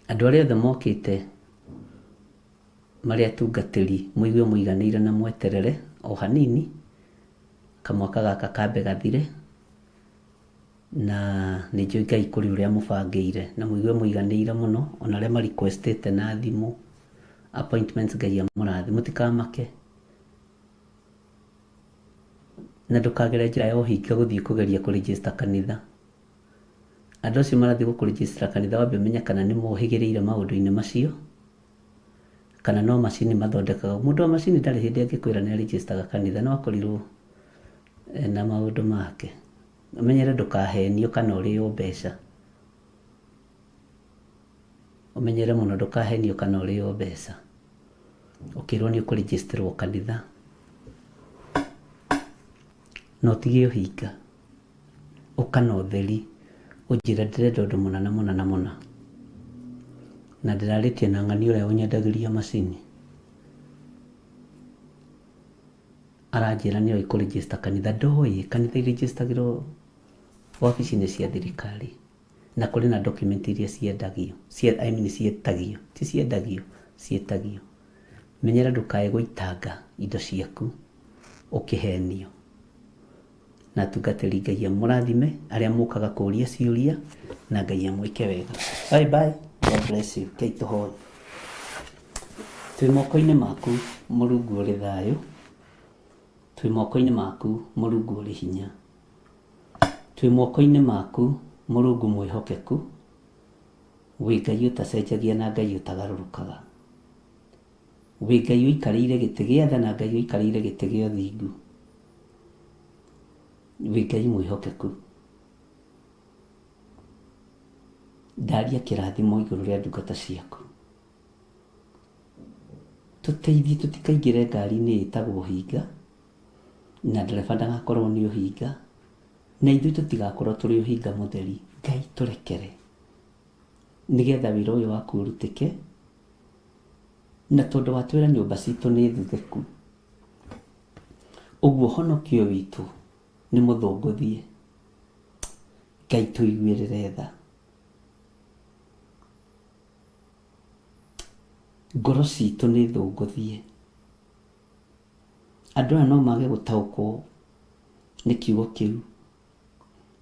Andũ arĩa othe mokĩte marĩ atungatĩri mũigue mũiganĩire na mweterere o hanini, kamwaka gaka kambe gathire, na nĩ njũĩ Ngai kũrĩ ũrĩa amũbangĩire, na mũigue mũiganĩire mũno, ona arĩa ma request ĩte na thimũ appointments Ngai amũrathime, mũtikamake. Na ndũkagere njĩra ya ũhinga gũthiĩ kũgeria kũ register kanitha. Andũ acio marathiĩ gũkũ register kanitha wambe ũmenye kana nĩ mohĩgĩrĩire maũndũ-inĩ macio, kana no macini mathondekaga. Mũndũ wa macini ndarĩ hĩndĩ angĩkwĩra nĩ aregistaga kanitha, no akorirwo na maũndũ make. Ũmenyere ndũkahenio kana ũrĩo mbeca. Ũmenyere mũno ndũkahenio kana ũrĩo mbeca. Ũkĩrwo nĩ ũkũregisterwo kanitha. Na ũtige ũhinga. Ũka na ũtheri. Ũnjĩre ndĩrenda ũndũ mũna na mũna na mũna. Na ndĩrarĩtie na ng'ani ũrĩa ũnyendagĩria macini. Aranjĩra nĩoĩ kũ register kanitha. Ndoĩ kanitha iregistagĩrwo wabici-inĩ cia thirikari. Na kũrĩ na document iria ciendagio, I mean ciĩtagio, ti ciendagio, ciĩtagio. Menyera ndũkae gũitanga indo ciaku ũkĩhenio. Na atungatĩri Ngai amũrathime arĩa mũkaga kũria ciũria na Ngai amwĩke wega. Bye bye. God bless you. Ngai tũhoe. Twĩ moko-inĩ maku Mũrungu ũrĩ thayũ. Twĩ moko-inĩ maku Mũrungu ũrĩ hinya. Twĩ moko-inĩ maku Mũrungu mwĩhokeku. Wĩ Ngai ũtacenjagia na Ngai ũtagarũrũkaga. Wĩ Ngai ũikarĩire gĩtĩ gĩa tha na Ngai ũikarĩire gĩtĩ gĩa ũthingu. Wĩ Ngai mwĩhokeku. Ndaria kĩrathimo igũrũ rĩa ndungata ciaku. Tũteithie tũtikaingĩre ngari-inĩ ĩtagwo ũhinga, na ndereba ndagakorwo nĩ ũhinga, na ithuĩ tũtigakorwo tũrĩ ũhinga mũtheri. Ngai tũrekere, nĩgetha wĩra ũyũ waku ũrutĩke, na tondũ watwĩra nyũmba citũ nĩ thuthĩku, ũguo ũhonokio witũ nĩ mũthũngũthie. Ngai tũiguĩrĩre tha. Ngoro citũ nĩ thũngũthie. Andũ aya no mage gũtaũkwo nĩ kiugo kĩu,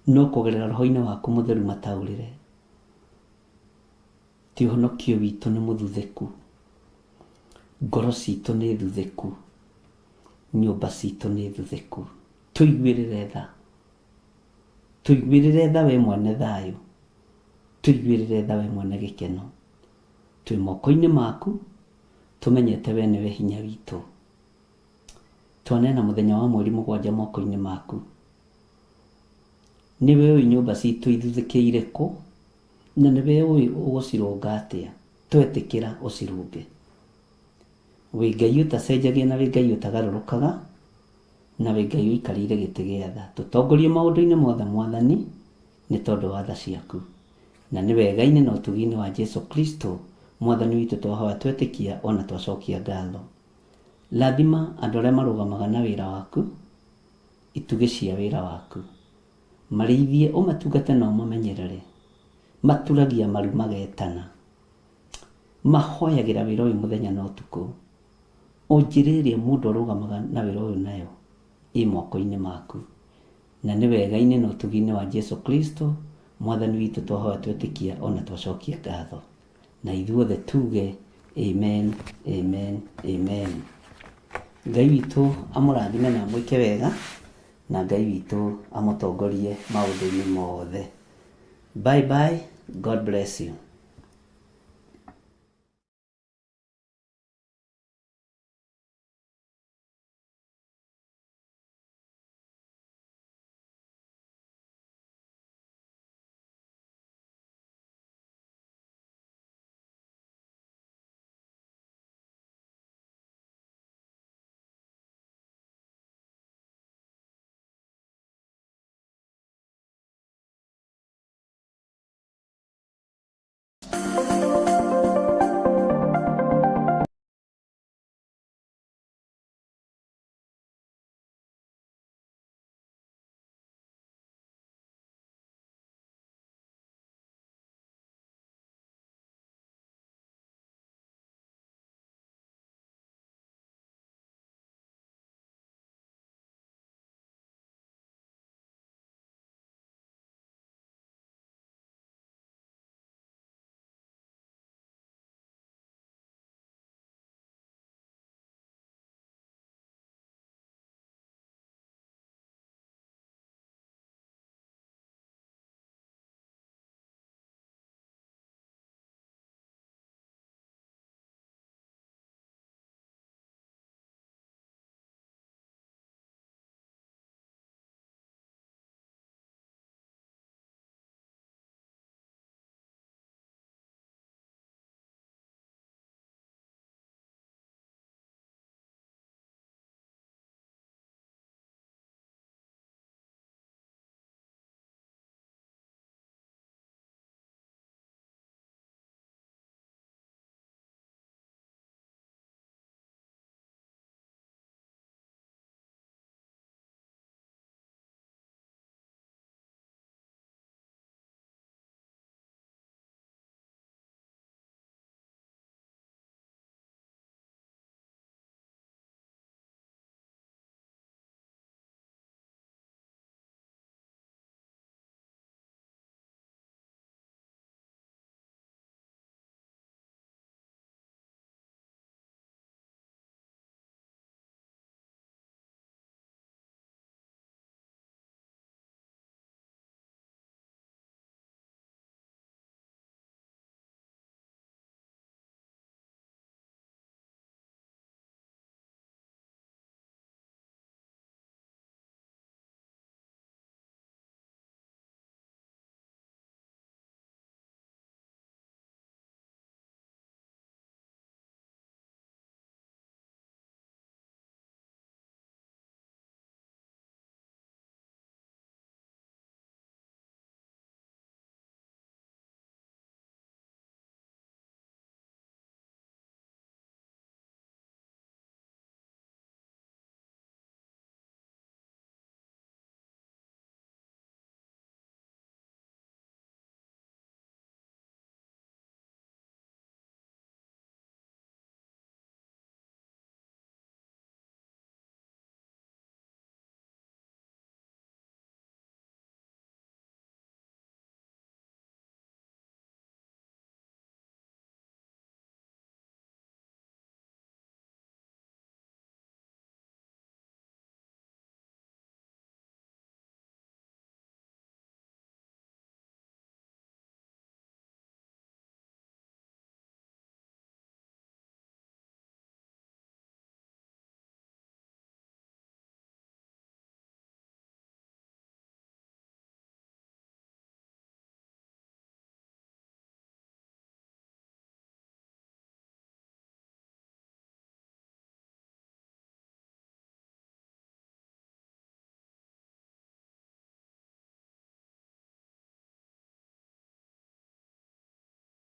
no kũgerera roho-inĩ waku mũtheru mataũrĩre. Ti ũhonokio witũ nĩ mũthuthĩku, ngoro citũ nĩ thuthĩku, nyũmba citũ nĩ thuthĩku. Tũiguĩrĩre tha. Tũiguĩrĩre tha we mwene thayũ. Tũiguĩrĩre tha we mwene gĩkeno. Twĩ moko-inĩ maku, tũmenyete we nĩwe hinya witũ. Twanena mũthenya wa mweri mũgwanja moko-inĩ maku. Nĩwe ũĩ nyũmba citũ ithuthĩkĩire kũ, na nĩwe ũĩ ũgũcirũnga atĩa. Twetĩkĩra ũcirũnge. Wĩ Ngai ũtacenjagia na wĩ Ngai ũtagarũrũkaga, na wĩ Ngai ũikarĩire gĩtĩ gĩa tha. Tũtongorie maũndũ-inĩ mothe Mwathani, nĩ tondũ wa tha ciaku. Na nĩ wega-inĩ na ũtugi-inĩ wa Jesu Kristo, Mwathani witũ twahoya twetĩkia ona twacokia ngatho. Rathima andũ arĩa marũgamaga na wĩra waku, itugĩ cia wĩra waku. Marĩithie ũmatungate na ũmamenyerere. Maturagia maru magetana. Mahoyagĩra wĩra ũyũ mũthenya na ũtukũ. O njĩra ĩrĩa mũndũ arũgamaga na wĩra ũyũ nayo ĩ moko-inĩ maku. Na nĩ wega-inĩ na ũtugi-inĩ wa Jesu Kristo, Mwathani witũ twahoya twetĩkia ona twacokia ngatho. Na ithuothe tuge amen, amen, amen. Ngai witũ amũrathime na amwĩke wega, na Ngai witũ amũtongorie maũndũ-inĩ mothe. Bye bye, God bless you.